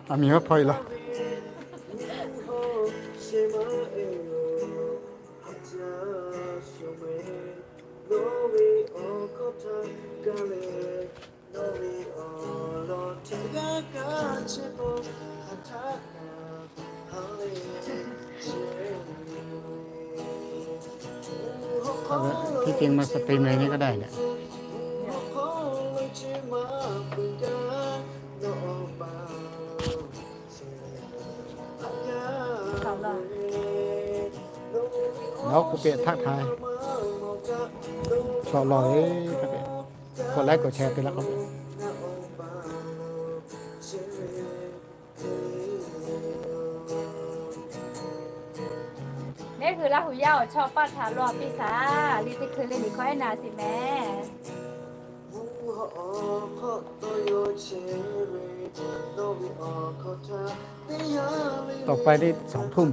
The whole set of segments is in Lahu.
A miˬ hawˉ hpaw e laˇ. Cái tiếng mà stream này nó có đài đấy. Đó, k'oˆ piˇ htaˆ htaˇ. Chaw lawˬ e, k'oˆ laiˉ k'o chehˇ piˇ laˇ k'o. Neˇ hui Laˇ hu yaˇ awˬ chawˇ paˆ htaꞈ law piˇ shaˍ le, teˇ hkui le liꞈ hkawˇ ehˉ na sheˍ mehˍ. ต่อไปนี่สองทุ่ม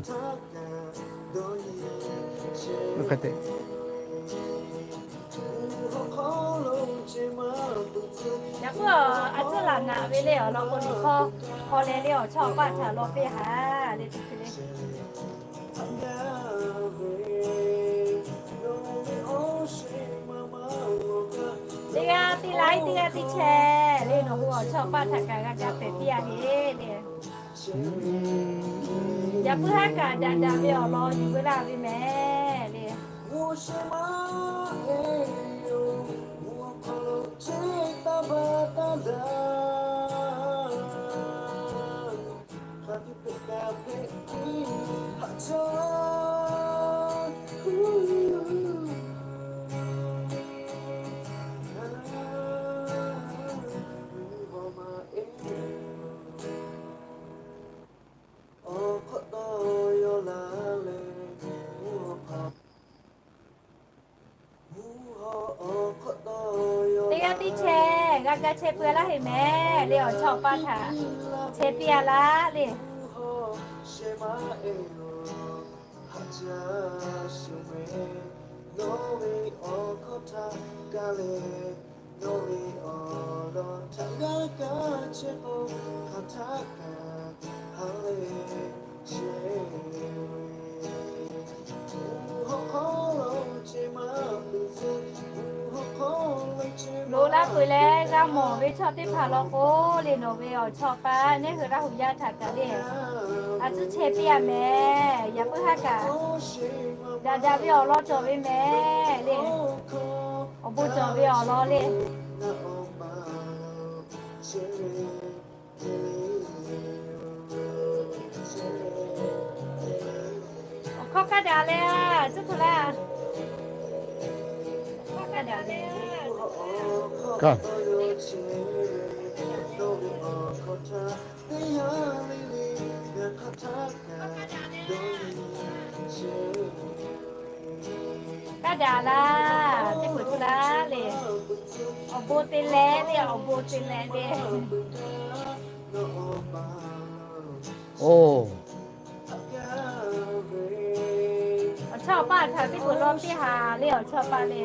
Yaꞈ puiˉ a tcuhˉ laˬ naꞈ ve le awˬ lawn k'o, liꞈ hkawˇ hk'aw leh le awˬ chawˇ paˆ htaꞈ law piˇ haˍ le. Teˇ g'aˇ teˇ laiˉ teˇ g'aˇ teˇ chehˇ le, nawˬ hui awˬ chawˇ paˆ htaꞈ kaꞈ g'a ga pehˍ piˇ a heˆ le. Yaꞈ puiˉ haˉ kaꞈ daꞈ daꞈ ve awˬ lawn yuˬ veu laˇ ve mehˍ le. Teˇ g'aˇ teˇ chehˇ g'a ga chehˇ pui a laˇ heˆ mehˍ le, awˬ chawˇ paˆ htaꞈ chehˇ piˇ a laˇ le. Loꞈ la peuˬ leh g'a mawˬ ve chaw teˇ hpaˍ law k'o le, nawˬ ve awˬ chawˇ paˆ neˇ hui Laˇ hu yaˇ htaꞈ kaꞈ le, a tcuhˉ chehˇ piˇ a mehˍ. Yaꞈ puiˉ haˉ kaꞈ daꞈ daꞈ ve awˬ lawn cawˬ ve mehˍ le. Awˬ bon cawˬ ve awˬ lawn le. Awˬ hkawˇ kaˇ daꞈ leh a, cuˇ hk'u laˇ. Awˬ hkawˇ kaˇ daꞈ leh a. Kaˇ daꞈ laˇ, teˇ hpaˍ tuˬ laˇ le. Awˬ bon te leh le, awˬ bon te leh le. Oˇ, awˬ chawˇ paˆ htaꞈ teˇ hpaˍ law piˇ haˍ le, awˬ chawˇ paˆ le.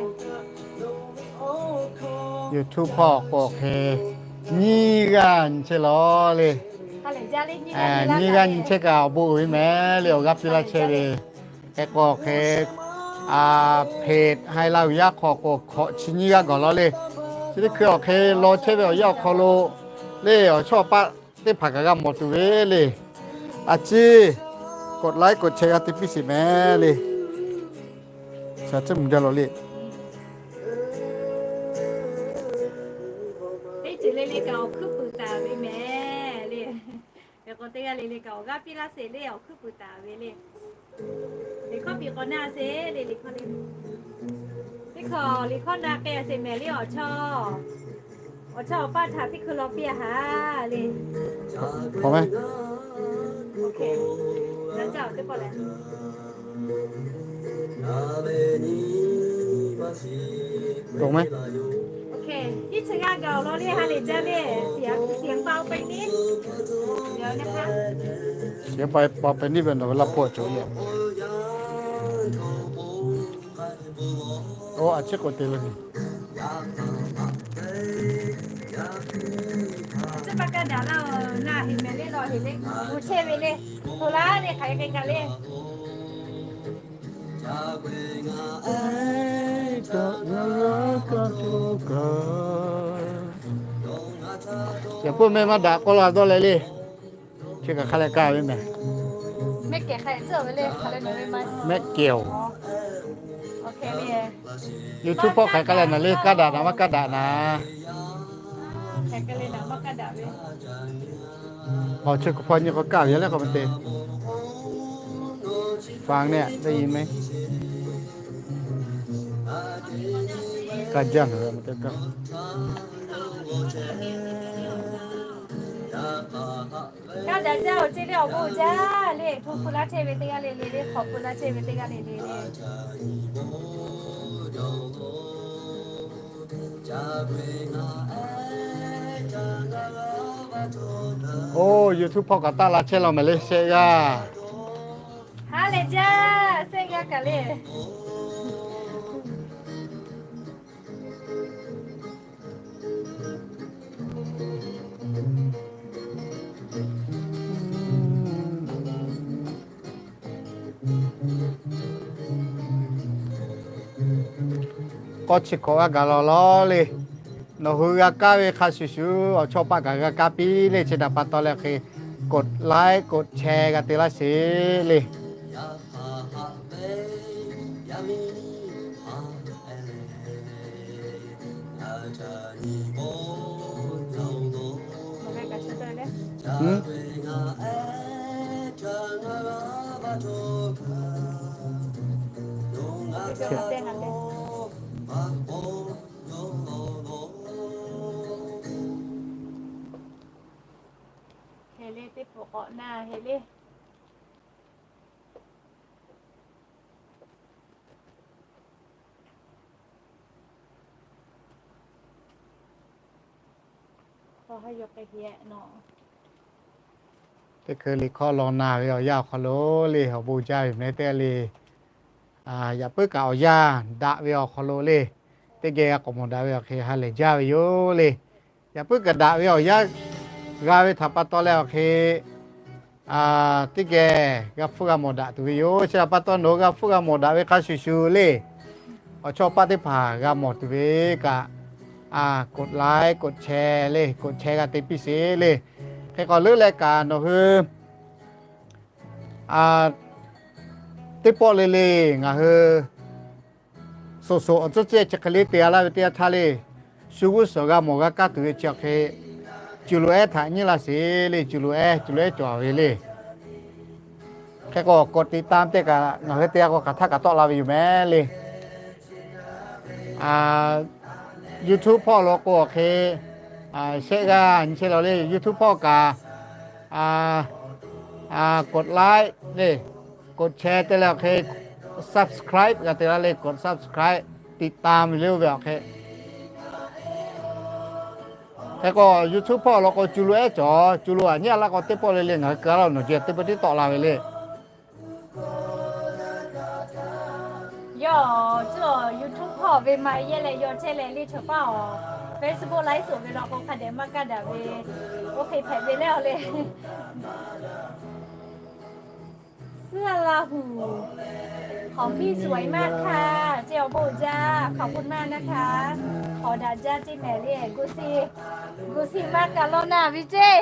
YouTube hpawˇ k'o hk'e nyiˇ g'aˇ nyi chehˇ law le. Nyiˇ g'aˇ nyi chehˇ kaꞈ awˬ bon uiˍ ve mehˍ le, awˬ g'aˇ piˇ laˇ chehˇ ve. Hk'e k'o hk'e, a, hpeꞈ hai Laˇ hu yaˇ hk'aw k'o hkawꞈ chi nyiˇ g'aˇ gawˬ law le. Chi teˇ hkui awˬ hk'e law chehˇ ve awˬ yanˇ awˬ hk'aw lo le, awˬ chawˇ paˆ teˇ hpaˍ kaꞈ g'a mawˬ tuˬ ve le. A ciˉ, กดไลค์ กดแชร์ g'a te piˇ sheˍ mehˍ le. Shaˍ ceˇ mvuh jaˇ law le. Teˇ ceuˬ le le kaꞈ awˬ hkuiˉ puiˍ taˍ ve mehˍ le. Hk'e k'o teˇ g'aˇ le le kaꞈ awˬ g'aˇ piˇ laˇ sheˍ le, awˬ hkuiˉ puiˍ taˍ ve le. Liꞈ hkawˇ piˍ k'awꞈ na sheˍ le, liꞈ hkawˇ le. Teˇ hkawˇ liꞈ hkawˇ na k'ai a sheˍ mehˍ le, awˬ chawˇ, awˬ chawˇ awˬ paˆ htaꞈ teˇ hkui law piˇ a haˍ le. Awˬ mehˍ. Teˇ chi g'aˇ gaˬ awˬ lawn le ha lehˬ jaˇ le. Shiˍ pa pa pehˍ niˉ ve nawˬ ve laˇ hpawˇ cawˬ ve yoˬ. Oˇ, a ciˉ k'oꞈ te le. Chi pa kaˇ daꞈ laˇ-oˬ. Naˬ heˍ mehˍ le, naˬ heˍ le, gu chehˇ ve le, to laˇ le, hk'aˬ hk'e kaꞈ le. Yaꞈ puiˉ mehˆ maˇ daꞈ k'oˆ la dawˇ leh le. Chi kaꞈ hk'a leh kaˇ ve mehˍ. Mehˆ kehˬ oˬ. YouTube hpawˇ hk'aˬ hk'e leh naˍ le, kaˇ daꞈ naˍ maˇ kaˇ daꞈ naˍ. Awˬ, chi hk'aw hpaw nyi k'awꞈ kaˇ ve yaˇ leh k'awꞈ ma te. Faˍ ne, teˇ yi me. Kaˇ jaˇ naˍ, ma te kaˇ. Kaˇ daꞈ jaˇ oˬ, ceˇ le awˬ bon jaˇ le. Hpu hpu laˇ chehˇ ve teˇ g'aˇ le le le, hk'awꞈ hpu laˇ chehˇ ve teˇ g'aˇ le le le. Oˇ, YouTube hpawˇ kaꞈ taˇ la chehˇ law mehˍ le, shehˆ g'aˇ. Ha lehˬ jaˇ, shehˆ g'aˇ kaꞈ le. K'awˇ chi hkawꞈ g'a gaˬ law law le. Nawˬ hui g'a kaˇ ve hk'a shuˍ shuˍ, awˬ chawˇ paˆ kaꞈ g'a kaˇ piˇ le. Chi htaꞈ pa taw leh hk'e, กดไลค์ กดแชร์ g'a te laˇ sheˍ le. Hk'e le, teˇ pawˆ k'awꞈ na hk'e le. Teˇ hkui liꞈ hkawˇ law na ve awˬ yanˇ awˬ hk'aw lo le, awˬ bon jaˇ ve mehˍ tehꞈ le. Yaꞈ puiˉ kaꞈ awˬ yanˇ daꞈ ve awˬ hk'aw lo le, teˇ geh g'a k'awꞈ mawˬ daꞈ ve awˬ hk'e ha lehˬ jaˇ ve yoˬ le. Yaꞈ puiˉ kaꞈ daꞈ ve awˬ yanˇ g'a ve htaꞈ pa taw leh awˬ hk'e, teˇ geh g'a hpfuhˇ g'a mawˬ daꞈ tuˬ ve yoˬ. Chi htaꞈ pa taw nawˬ hui g'a hpfuhˇ g'a mawˬ daꞈ ve hk'a shuˍ shuˍ le, awˬ chawˇ paˆ teˇ hpaˍ g'a mawˬ tuˬ ve kaꞈ, กดไลค์ กดแชร์ le, กดแชร์ g'a te piˇ sheˍ le. Hk'e k'awꞈ leuˉ leh kaꞈ nawˬ hui teˇ pawˆ le le ngaˬ hui ส่ง ส่ง awˬ tcuhˉ cehˇ chi hk'e le te g'a laˇ ve teˇ yanˇ htaˇ le, shu g'uˇ suhˍ g'a mawˬ g'a kaˇ tuˬ ve chi awˬ hk'e, cuˬ loꞈ ehˉ htaꞈ nyiˇ laˇ sheˍ le. Cuˬ loꞈ ehˉ, cuˬ loꞈ ehˉ cawˬ ve le. Hk'e k'o กดติดตาม tehꞈ kaꞈ ngaˬ hui te g'a k'o hk'aˬ htaˇ kaꞈ tawˆ la ve yoˬ mehˍ le. YouTube hpawˇ law k'o awˬ hk'e, shehˆ g'aˇ nyi chehˇ law le. YouTube hpawˇ kaꞈ กดไลค์ le, กดแชร์ te leh awˬ hk'e, subscribe g'a te laˇ le. กด subscribe, ติดตาม ve le oˇ ve awˬ hk'e. Hk'e k'o YouTube hpawˇ law k'o cuˬ loꞈ ehˉ cawˬ, cuˬ loꞈ aꞈ nyi a laˇ k'o teˇ pawˆ le le ngaˬ hui keu a laˇ nawˬ jehˬ teˇ pawˆ tiˉ tawˆ la ve le. Yawˇ tcuhˉ awˬ YouTube hpawˇ ve ma yehˇ leh yaw chehˇ leh le chaw paˇ awˬ Facebook ไลฟ์สด ve law k'o hk'a dehꞈ maˇ kaˇ daꞈ ve, oˇ hk'e hpehꞈ ve le awˬ le. Suhˉ a la huˍ, ของพี่สวยมากค่ะ ceˇ awˬ bon jaˇ, ขอบคุณมากนะคะ, hk'awꞈ daꞈ jaˇ ceˇ mehˍ le, gu si, gu si maˇ kaꞈ law naˍ ve ceˇ.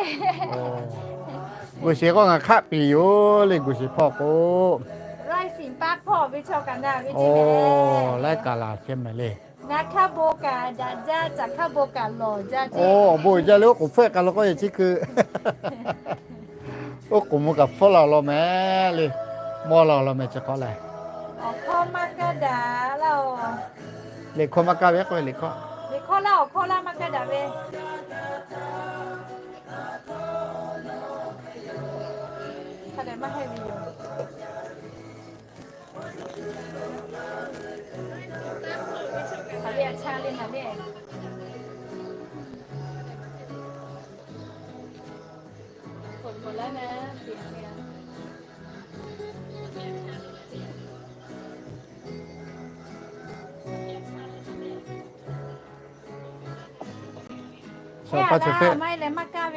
Gu si k'o ngaˬ hk'aˆ piˍ yoˬ le, gu si hpawˇ k'o. Laiˉ siˍ paˆ hpawˇ ve chaw kaꞈ naˍ ve ceˇ mehˍ. Laiˉ kaꞈ laˬ chehˇ mehˍ le. Ngaˬ hk'a bon kaꞈ daꞈ jaˇ, caˬ hk'a bon kaꞈ lawˬ jaˇ ceˇ. Awˬ bon jaˇ le, oˉ k'oˍ hpfuhˆ kaꞈ law k'o yehˬ chi hkui. Oˉ k'oˍ mvuh kaꞈ hpfuhˆ la law mehˍ le. Mawˇ la law mehˍ chi hk'awꞈ lehˬ. Awˬ hkawˇ maˇ kaˇ daꞈ laˇ oˬ. Liꞈ hkawˇ maˇ kaˇ ve k'o liꞈ hkawˇ. Liꞈ hkawˇ laˇ awˬ hkawˇ laˇ maˇ kaˇ daꞈ ve. Hk'a dehꞈ maˇ heˆ ve yoˬ. Hk'aˬ ve a cha le naˍ le. Maˇ heˆ leh maˇ kaˇ ve.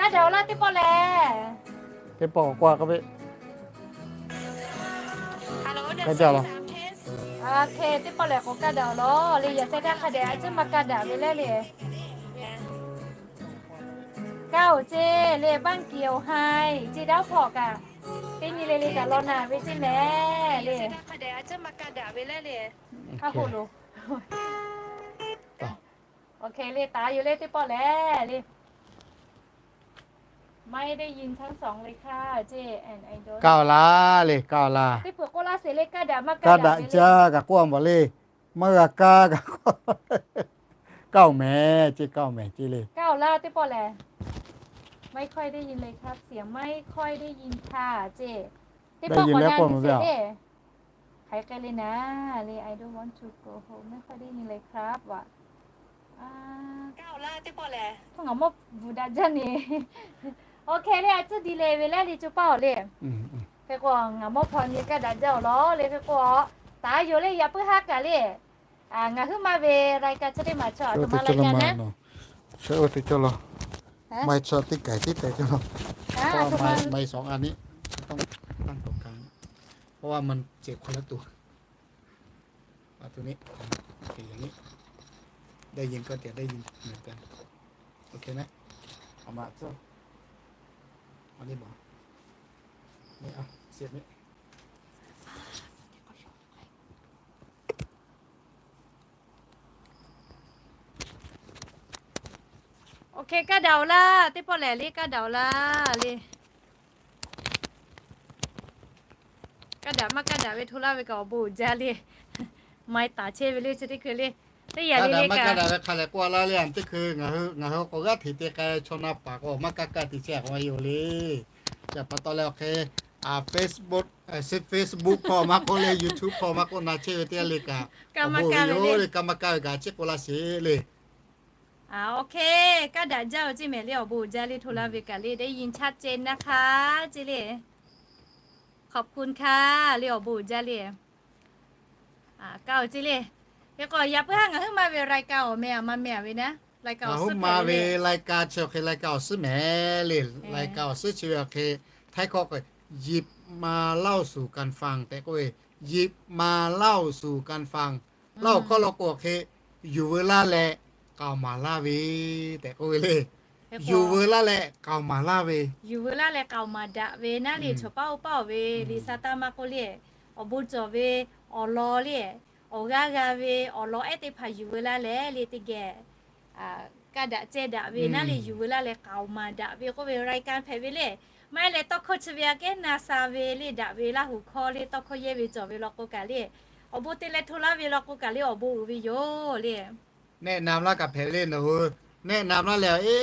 Kaˇ daꞈ-oˬ laˇ teˇ pawˆ lehˬ. Teˇ pawˆ k'awꞈ k'oˆ ve. Kaˇ daꞈ laˇ. Teˇ pawˆ lehˬ k'awꞈ kaˇ daꞈ-oˬ laˇ le. Yaꞈ sheh htaˇ hk'a dehꞈ a ciˉ maˇ kaˇ daꞈ ve lehˬ le. Kaˇ-oˬ ceˇ le, บ้านเขียวไฮ ceˇ daˇ hpawˇ kaꞈ, teˇ nyi le le kaꞈ law naˬ ve ceˇ mehˍ le. Lo, le taˍ yoˬ le teˇ pawˆ lehˬ le. ไม่ได้ยินทั้งสองเลยค่ะ ceˇ. Kaˇ-oˬ laˇ le, kaˇ-oˬ laˇ. Teˇ peuˬ k'oˆ laˇ sheˍ le, kaˇ daꞈ maˇ kaˇ daꞈ jaˇ kaꞈ k'oˆ a bawˬ le. Maˇ g'a kaˇ kaꞈ k'oˆ, kaˇ-oˬ mehˍ ceˇ, kaˇ-oˬ mehˍ ceˇ le. Kaˇ-oˬ laˇ teˇ pawˆ lehˬ. ไม่ค่อยได้ยินเลยครับ เสียงไม่ค่อยได้ยินค่ะ ceˇ. Teˇ pawˆ k'awꞈ na ve le. Hk'aˬ hk'e le naˍ le, I don't want to go home, ไม่ค่อยได้ยินเลยครับ vaˬ. Hk'e ngaˬ mawˇ bvuhꞈ daꞈ jaˇ ne. Oˇ hk'e le a tcuhˇ di le ve lehˬ le, co paˇ-oˬ le. Hk'e k'o ngaˬ mawˇ hpaw nyi kaˇ daꞈ jaˇ-oˬ law le. Hk'e k'o taˍ yoˬ le, yaꞈ puiˉ haˉ kaꞈ le. Ngaˬ hui ma ve รายการ chi teˇ maˬ chaw a htoꞈ ma la ca naˉ. Oˇ te cawˇ law. Maˇ heˆ, chaw teˇ kaiˬ tiˉ tehꞈ cawˇ law. Maˇ heˆ, สองอันนี้ ต้องตั้งตรงกลาง เพราะว่ามันเจ็บคนละตัว เอาตัวนี้ โอเค อย่างนี้ ได้ยินก็จะได้ยินเหมือนกัน โอเคไหม เอามา เอานี่บอก นี่ เอา เสียบนี่ Oˇ hk'e kaˇ daꞈ-oˬ laˇ, teˇ pawˆ lehˬ le kaˇ daꞈ-oˬ laˇ le. Kaˇ daꞈ maˇ kaˇ daꞈ ve hto laˇ ve kaꞈ awˬ bon uiˍ jaˇ le. Maˇ taˍ chehˇ ve le chi teˇ hkui le. Teˇ yanˇ le le kaꞈ kaˇ daꞈ ve hk'a lehˬ k'oˆ laˇ le, a teˇ hkui ngaˬ hui k'awꞈ g'aˇ hteꞈ te k'ai chaw na paˍ k'o maˇ kaˇ kaˇ te chehˇ k'o yoˬ le. Chi pa taw leh awˬ hk'e Facebook, Facebook hk'aw maˇ k'oˆ le, YouTube hk'aw maˇ k'oˆ na chehˇ ve teˇ g'aˇ le kaꞈ, awˬ bon uiˍ yoˬ le, kaˇ maˇ kaˇ ve kaꞈ a ciˉ k'oˆ laˇ sheˍ le. Oˇ hk'e kaˇ daꞈ jaˇ-oˬ ceˇ mehˍ le, awˬ bon uiˍ jaˇ le hto laˇ ve kaꞈ le, ได้ยินชัดเจนนะคะ ceˇ le. ขอบคุณค่ะ le awˬ bon uiˍ jaˇ le. Kaˇ-oˬ ceˇ le. Hk'e k'o yaꞈ puiˉ haˉ ngaˬ hui ma ve รายการ awˬ meh a ma meh a ve naˉ, ngaˬ hui ma ve รายการ chi awˬ hk'e รายการ awˬ suhˉ mehˍ le. รายการ awˬ suhˉ chi ve awˬ hk'e htaiˇ hkawˇ k'o, หยิบมาเล่าสู่กันฟัง tehꞈ k'oˆ ve, หยิบมาเล่าสู่กันฟัง Laˇ hoꞈ hkawˇ law k'o awˬ hk'e, yuˬ veu laˇ leh k'aoˍ maˍ laˇ ve tehꞈ k'oˆ ve le. Yuˬ veu laˇ leh k'aoˍ maˍ laˇ ve, yuˬ veu laˇ leh k'aoˍ maˍ daꞈ ve naˉ le, chaw paˉ oˇ paˉ-oˬ ve liꞈ sa taˇ maˇ k'oˆ le, awˬ bon cawˬ ve awˬ lawn le, awˬ g'aˇ g'a ve awˬ lawn ehˉ teˇ hpaˍ yuˬ veu laˇ leh le teˇ geh kaˇ daꞈ ceh daꞈ ve naˉ le, yuˬ veu laˇ leh k'aoˍ maˍ daꞈ ve k'oˆ ve รายการ hpehꞈ ve le. Maˇ heˆ leh tawˇ hkawˇ chi ve aꞈ kehˉ na sha ve le, daꞈ ve Laˇ hoꞈ hkawˇ le, tawˇ hkawˇ yehˇ ve cawˬ ve law k'o kaꞈ le, awˬ bon te leh hto laˇ ve law k'o kaꞈ le awˬ bon uiˍ ve yoˬ le. แนะนำ laˇ kaꞈ hpehꞈ ve le nawˬ hui. แนะนำ laˇ leh, e,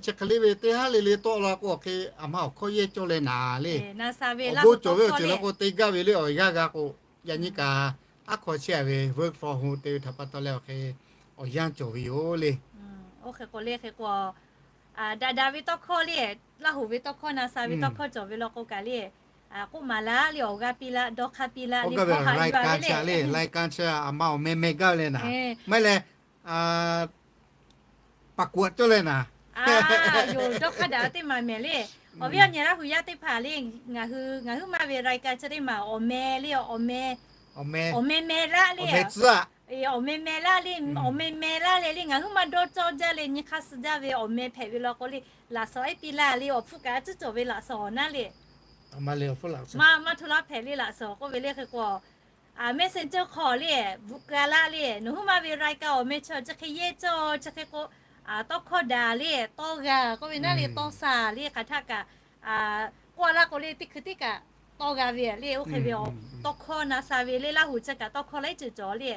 chi hk'e le ve teˇ haˉ le le tawˆ la k'o awˬ hk'e, a ma awˬ hkawˇ yehˇ cawˇ leh naˍ le, awˬ bon cawˬ ve awˬ ceuˬ law k'o te gaˇ ve le, awˬ g'aˇ g'a k'o, yaꞈ nyi kaꞈ aˉ hk'aw chehˇ a ve work from home te ve htaꞈ pa taw leh awˬ hk'e awˬ yanˇ cawˬ ve yoˬ le. Oˇ hk'e k'o le, hk'e k'o daꞈ daꞈ ve tawˇ hkawˇ le, Laˇ hoꞈ ve tawˇ hkawˇ na sha ve tawˇ hkawˇ cawˬ ve law k'o kaꞈ le, k'oˆ maˍ laˇ le, awˬ g'aˇ piˇ laˇ, dawˇ hk'aˇ piˇ laˇ le, hpaw haꞈ yuˬ a ve le. Lai kan chi a ma awˬ meh meh gaˇ ve le naˍ, maˇ heˆ leh ประกวด cawˇ leh naˍ, yoˬ, dawˇ hk'aˇ daꞈ teˇ maˬ mehˍ le. Awˬ viˉ awˬ nyi Laˇ hu yaˇ teˇ hpaˍ le, ngaˬ hui ngaˬ huiˉ maˇ ve รายการ chi teˇ maˬ awˬ meh le, awˬ meh meh laˇ le, awˬ meh meh laˇ le, awˬ meh meh laˇ le le, ngaˬ huiˉ maˇ dawˇ cawˇ jaˇ le, nyi hk'aˇ suh jaˇ ve awˬ meh hpehꞈ ve law k'o le, laꞈ shawnˍ ehˉ piˇ laˇ le, awˬ hpfuhˇ kaꞈ a ciˉ cawˬ ve laꞈ shawnˍ awˬ naˉ le. Maˇ htu laˇ hpehꞈ le laꞈ shawnˍ k'oˆ ve le hk'e k'o, Messenger hk'aw le, bvuhꞈ keu a laˇ le, nawˬ huiˉ maˇ ve รายการ awˬ meh chi chi hk'e yehˇ cawˇ chi hk'e k'o, tawˇ hkawˇ daꞈ le, tawˇ g'a k'oˆ ve naˉ le, tawˇ sha le, hk'aˬ htaˆ kaꞈ k'oˆ a laˇ k'o le, teˇ hkui teˇ kaꞈ tawˇ g'a ve le. Oˇ hk'e ve awˬ tawˇ hkawˇ na sha ve le, Laˇ hu chi kaꞈ tawˇ hkawˇ laiˉ ceuˬ cawˬ le.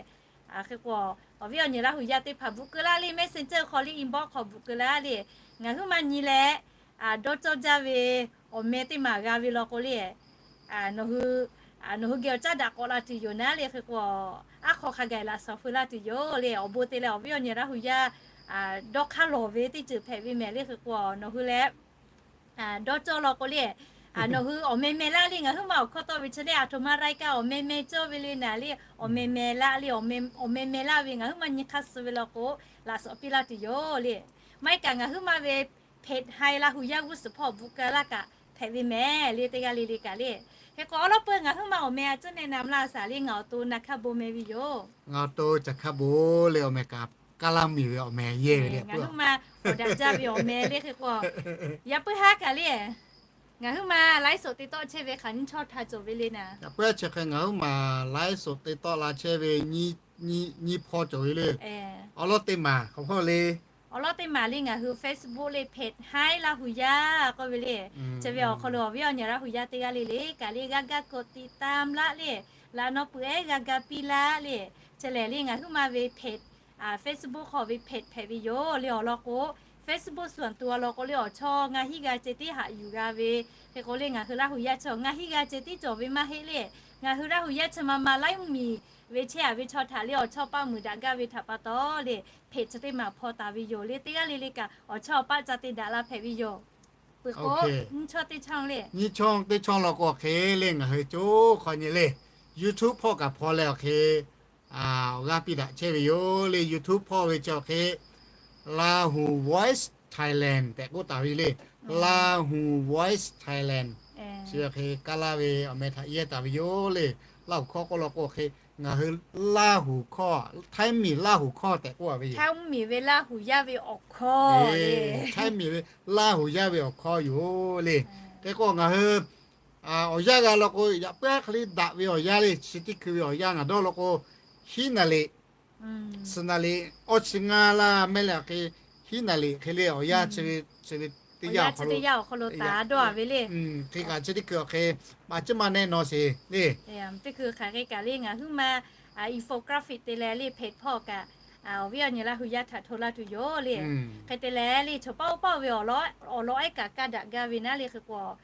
Hk'e k'o, awˬ viˉ awˬ nyi Laˇ hu yaˇ teˇ hpaˍ bvuhꞈ keu laˇ le, Messenger hk'aw le, inbox hk'aw bvuhꞈ keu laˇ le, ngaˬ huiˉ maˇ nyi leh dawˇ cawˇ jaˇ ve awˬ meh teˇ maˬ g'a ve law k'o le, nawˬ hui geh awˬ caˉ daꞈ k'awꞈ la tuˬ yoˬ naˉ le hk'e k'o, aˉ hk'aw hk'a gaˬ laꞈ shawnˍ feu laˇ tuˬ yoˬ le. Awˬ bon te leh awˬ viˉ awˬ nyi Laˇ hu yaˇ dawˇ hk'aˇ lawˬ ve teˇ ceuˬ hpehꞈ ve mehˍ le hk'e k'o, nawˬ hui leh dawˇ cawˇ law k'o le, nawˬ hui awˬ meh meh laˇ le, ngaˬ huiˉ maˇ awˬ hkawˇ tawˆ ve chi le, aˬ htoꞈ ma รายการ awˬ meh meh cawˇ ve le naˍ le, awˬ meh meh laˇ le, awˬ meh meh laˇ ve ngaˬ huiˉ maˇ nyi hk'aˇ suh ve law k'o, laꞈ shawnˍ piˇ laˇ tuˬ yoˬ le. Maˇ heˆ kaꞈ ngaˬ huiˉ maˇ ve เพจ Hai Laˇ hu yaˇ g'uˇ suhˍ hpawˇ bvuhꞈ keu laˇ kaꞈ hpehꞈ ve mehˍ le, teˇ g'aˇ le le kaꞈ le. Hk'e k'o awˉ lawˉ peuˇ ngaˬ huiˉ maˇ awˬ meh a cuˉ neh na mlaˇ shaˍ le, ngaˬ awˬ to na hk'aˇ bon meh ve yoˬ. Ngaˬ awˬ to caˬ hk'aˇ bon le, awˬ meh kaꞈ kaˇ laˇ miˬ ve awˬ meh yehˇ ve le, ngaˬ huiˉ maˇ awˬ daꞈ jaˇ ve awˬ meh le hk'e k'o, yaꞈ puiˉ haˉ kaꞈ le, ngaˬ huiˉ maˇ ไลฟ์สด te tawˆ chehˇ ve hk'aˬ nyiˇ chawˇ htaꞈ cawˬ ve le naˍ. Yaꞈ puiˉ haˉ chi hk'e ngaˬ huiˉ maˇ ไลฟ์สด te tawˆ la chehˇ ve nyiˇ hpawˇ cawˬ ve le. Awˉ lawˉ teˇ maˬ hk'aˬ hpawˇ le, awˉ lawˉ teˇ maˬ le ngaˬ hui Facebook le เพจ Hai Laˇ hu yaˇ k'oˆ ve le. Chi ve awˬ hk'aw lo awˬ viˉ awˬ nyi Laˇ hu yaˇ teˇ g'aˇ le le kaꞈ le g'a ga กดติดตาม laˇ le, laꞈ naw peuˬ ehˉ g'a ga piˇ laˇ le. Chi lehˬ le ngaˬ huiˉ maˇ ve เพจ Facebook hk'aw ve เพจ hpehꞈ ve yoˬ le. Awˬ lawn k'o Facebook ส่วนตัว awˬ lawn k'o le awˬ chawˇ ngaˇ hinˉ g'a ceh tiˉ haꞈ yuˬ g'a ve. Hk'e k'o le ngaˬ hui Laˇ hu yaˇ chi ngaˇ hinˉ g'a ceh tiˉ cawˬ ve maˇ heˆ le. Ngaˬ hui Laˇ hu yaˇ chi ma ma laiˉ mvuhˇ miˬ ve chehˇ a ve chaw htaꞈ le awˬ chawˇ paˆ muiˬ daꞈ gaˇ ve htaꞈ pa taw le, เพจ chi teˇ maˬ hpaw taˍ ve yoˬ le. Teˇ g'aˇ le le kaꞈ awˬ chawˇ awˬ paˆ ca te daꞈ la hpehꞈ ve yoˬ. Peuˬ k'o, nyiˇ chawˇ teˇ chawˇ le, nyiˇ chawˇ teˇ chawˇ law k'o awˬ hk'e le ngaˬ hui co hk'aw nyi le, YouTube hpawˇ kaꞈ hpaw leh awˬ hk'e awˬ g'aˇ piˇ daꞈ chehˇ ve yoˬ le. YouTube hpawˇ ve chi awˬ hk'e Lahu Voice Thailand tehꞈ k'oˆ taˍ ve le. Lahu Voice Thailand chi awˬ hk'e kaˇ laˇ ve awˬ meh htaꞈ yehˇ taˍ ve yoˬ le. Laˇ hu hkawˇ k'oˆ law k'o awˬ hk'e ngaˬ hui Laˇ hu hkawˇ, Htaiˇ miˬ Laˇ hu hkawˇ tehꞈ k'oˆ a ve yoˬ. Htaiˇ miˬ ve Laˇ hu yaˇ ve awˬ hkawˇ le. Htaiˇ miˬ ve Laˇ hu yaˇ ve awˬ hkawˇ yoˬ le. Hk'e k'o ngaˬ hui awˬ yanˇ g'a law k'o yaꞈ puiˉ aˉ hk'e le daꞈ ve awˬ yanˇ le, chi teˇ hkui ve awˬ yanˇ ngaˬ dawˇ law k'o, hiˉ naˍ liꞈ, suhˍ naˍ liꞈ, awˇ chi ngaˇ laˇ mehˆ leh awˬ hk'e hiˉ naˍ liꞈ hk'e le awˬ yanˇ chi ve teˇ yanˇ awˬ hk'aw lo taˍ dawˇ a ve le. Hk'e kaꞈ chi teˇ hkui awˬ hk'e maˇ ciˉ maˇ nehˆ naw sheˍ le. Teˇ hkui hk'aˬ hk'e kaꞈ le ngaˬ huiˉ maˇ infographic te leh le เพจ hpawˇ kaꞈ awˬ viˉ awˬ nyi Laˇ hu yaˇ htaꞈ hto laˇ tuˬ yoˬ le. Hk'e te leh le chaw paˆ oˇ paˆ ve awˬ lawn ehˉ kaꞈ kaˇ daꞈ gaˇ ve naˉ le hk'e k'o,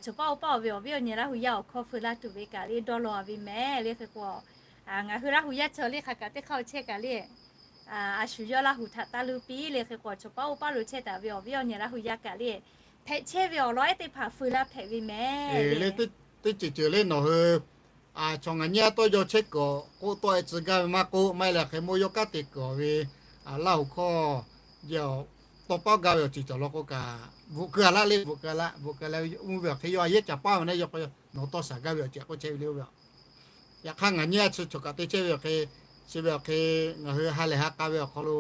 chaw paˆ oˇ paˆ ve awˬ viˉ awˬ nyi Laˇ hu yaˇ awˬ hkawˇ feu laˇ tuˬ ve kaꞈ le dawˇ law a ve mehˍ le hk'e k'o, ngaˬ hui Laˇ hu yaˇ chaw le hk'aˬ kaꞈ teˇ hk'aˇ chehˇ kaꞈ le, a shu yawˇ Laˇ hu htaꞈ taˇ luˇ piˇ le hk'e k'o chaw paˆ oˇ paˆ lo chehˇ taˍ ve awˬ viˉ awˬ nyi Laˇ hu yaˇ kaꞈ le hpehꞈ chehˇ ve awˬ lawn ehˉ teˇ hpaˍ feu laˇ hpehꞈ ve mehˍ le. Teˇ ceuˬ ceuˬ le nawˬ hui chaw ngaˬ nyi a tawˇ yaw chehˇ kuiˬ k'oˆ tawˆ e tcuh gaˇ ve maˇ k'oˆ, maˇ heˆ leh hk'e mawˇ yawˇ kanˉ te kuiˬ ve Laˇ hu hkawˇ yawˇ tawˇ paˆ gaˇ ve awˬ ceuˬ cawˬ law k'o kaꞈ, bvuhꞈ keu a laˇ le, bvuhꞈ keu a laˇ, bvuhꞈ keu leh mvuhˇ ve awˬ hk'e yawˇ a yehˉ ca paˇ ve naˉ yawˇ k'o nawˬ tawˇ shaˍ gaˇ ve awˬ ceuˬ k'oˆ chehˇ ve le oˇ ve. Yaꞈ hk'aˇ ngaˬ nyi a chi chaw kaꞈ te chehˇ ve awˬ hk'e, chi ve awˬ hk'e ngaˬ hui ha lehˬ ha k'a ve awˬ hk'aw lo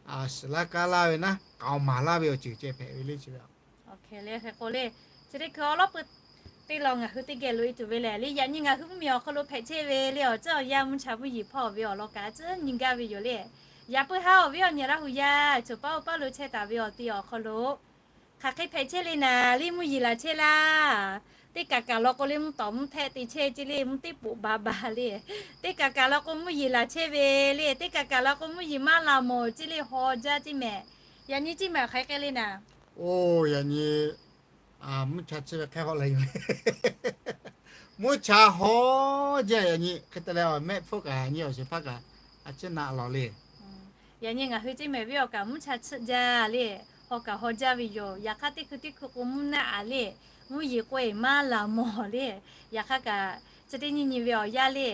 suhˍ laˇ kaˇ laˇ ve naˉ k'aoˍ maˍ laˇ ve awˬ ceuˬ ceh hpehꞈ ve le chi ve. Awˬ hk'e le hk'e k'o le, chi teˇ hkui awˉ lawˉ pui teˇ law ngaˬ hui teˇ geh loꞈ e tuˬ ve lehˬ le, yaꞈ nyi ngaˬ hui mvuhˇ miˬ awˬ hk'aw lo hpehꞈ chehˇ ve le awˬ ceuˬ awˬ yanˇ mvuhˇ cha mvuhˇ yeˬ hpawˇ ve awˬ lawn kaꞈ a ciˉ nyi gaˇ ve yoˬ le. Yaꞈ puiˉ haˉ awˬ viˉ awˬ nyi Laˇ hu yaˇ chaw paˆ oˇ paˆ lo chehˇ taˍ ve awˬ ti awˬ hk'aw lo hk'aˬ hk'e hpehꞈ chehˇ le naˍ le, mvuhˇ yeˬ laˬ chehˇ laˇ. Teˇ kaꞈ kaꞈ law k'o le mvuhˇ tawˍ mvuhˇ htehˆ te chehˇ ceˇ le, mvuhˇ teˇ poꞈ ba ba le. Teˇ kaꞈ kaꞈ law k'o mvuhˇ yeˬ laˬ chehˇ ve le, teˇ kaꞈ kaꞈ law k'o mvuhˇ yeˬ maˇ la mawˬ ceˇ le, haw jaˇ ceˇ mehˍ. Yaꞈ nyi ceˇ mehˍ hk'aˬ hk'e le naˍ. Oˇ yaꞈ nyi mvuhˇ cha chi ve hk'e haw leh yoˬ. Mvuhˇ cha haw jaˇ yaꞈ nyi hk'e te leh awˬ mehˆ hpfuhˆ kaꞈ nyi awˬ shiˍ hpaˇ kaꞈ a ciˉ naˆ lawˬ le. Yaꞈ nyi ngaˬ hui ceˇ mehˍ viˉ awˬ kaꞈ mvuhˇ cha tsuhˆ jaˇ le, haw kaꞈ haw jaˇ ve yoˬ. Yaꞈ hk'aˇ teˇ hkui teˇ hkui k'o mvuhˇ naˆ a le, Mvuhˇ yeˬ k'oˆ-e maˇ laˬ mawˬ le. Yaꞈ hk'aˇ kaꞈ chi teˇ nyi nyi ve awˬ yanˇ le,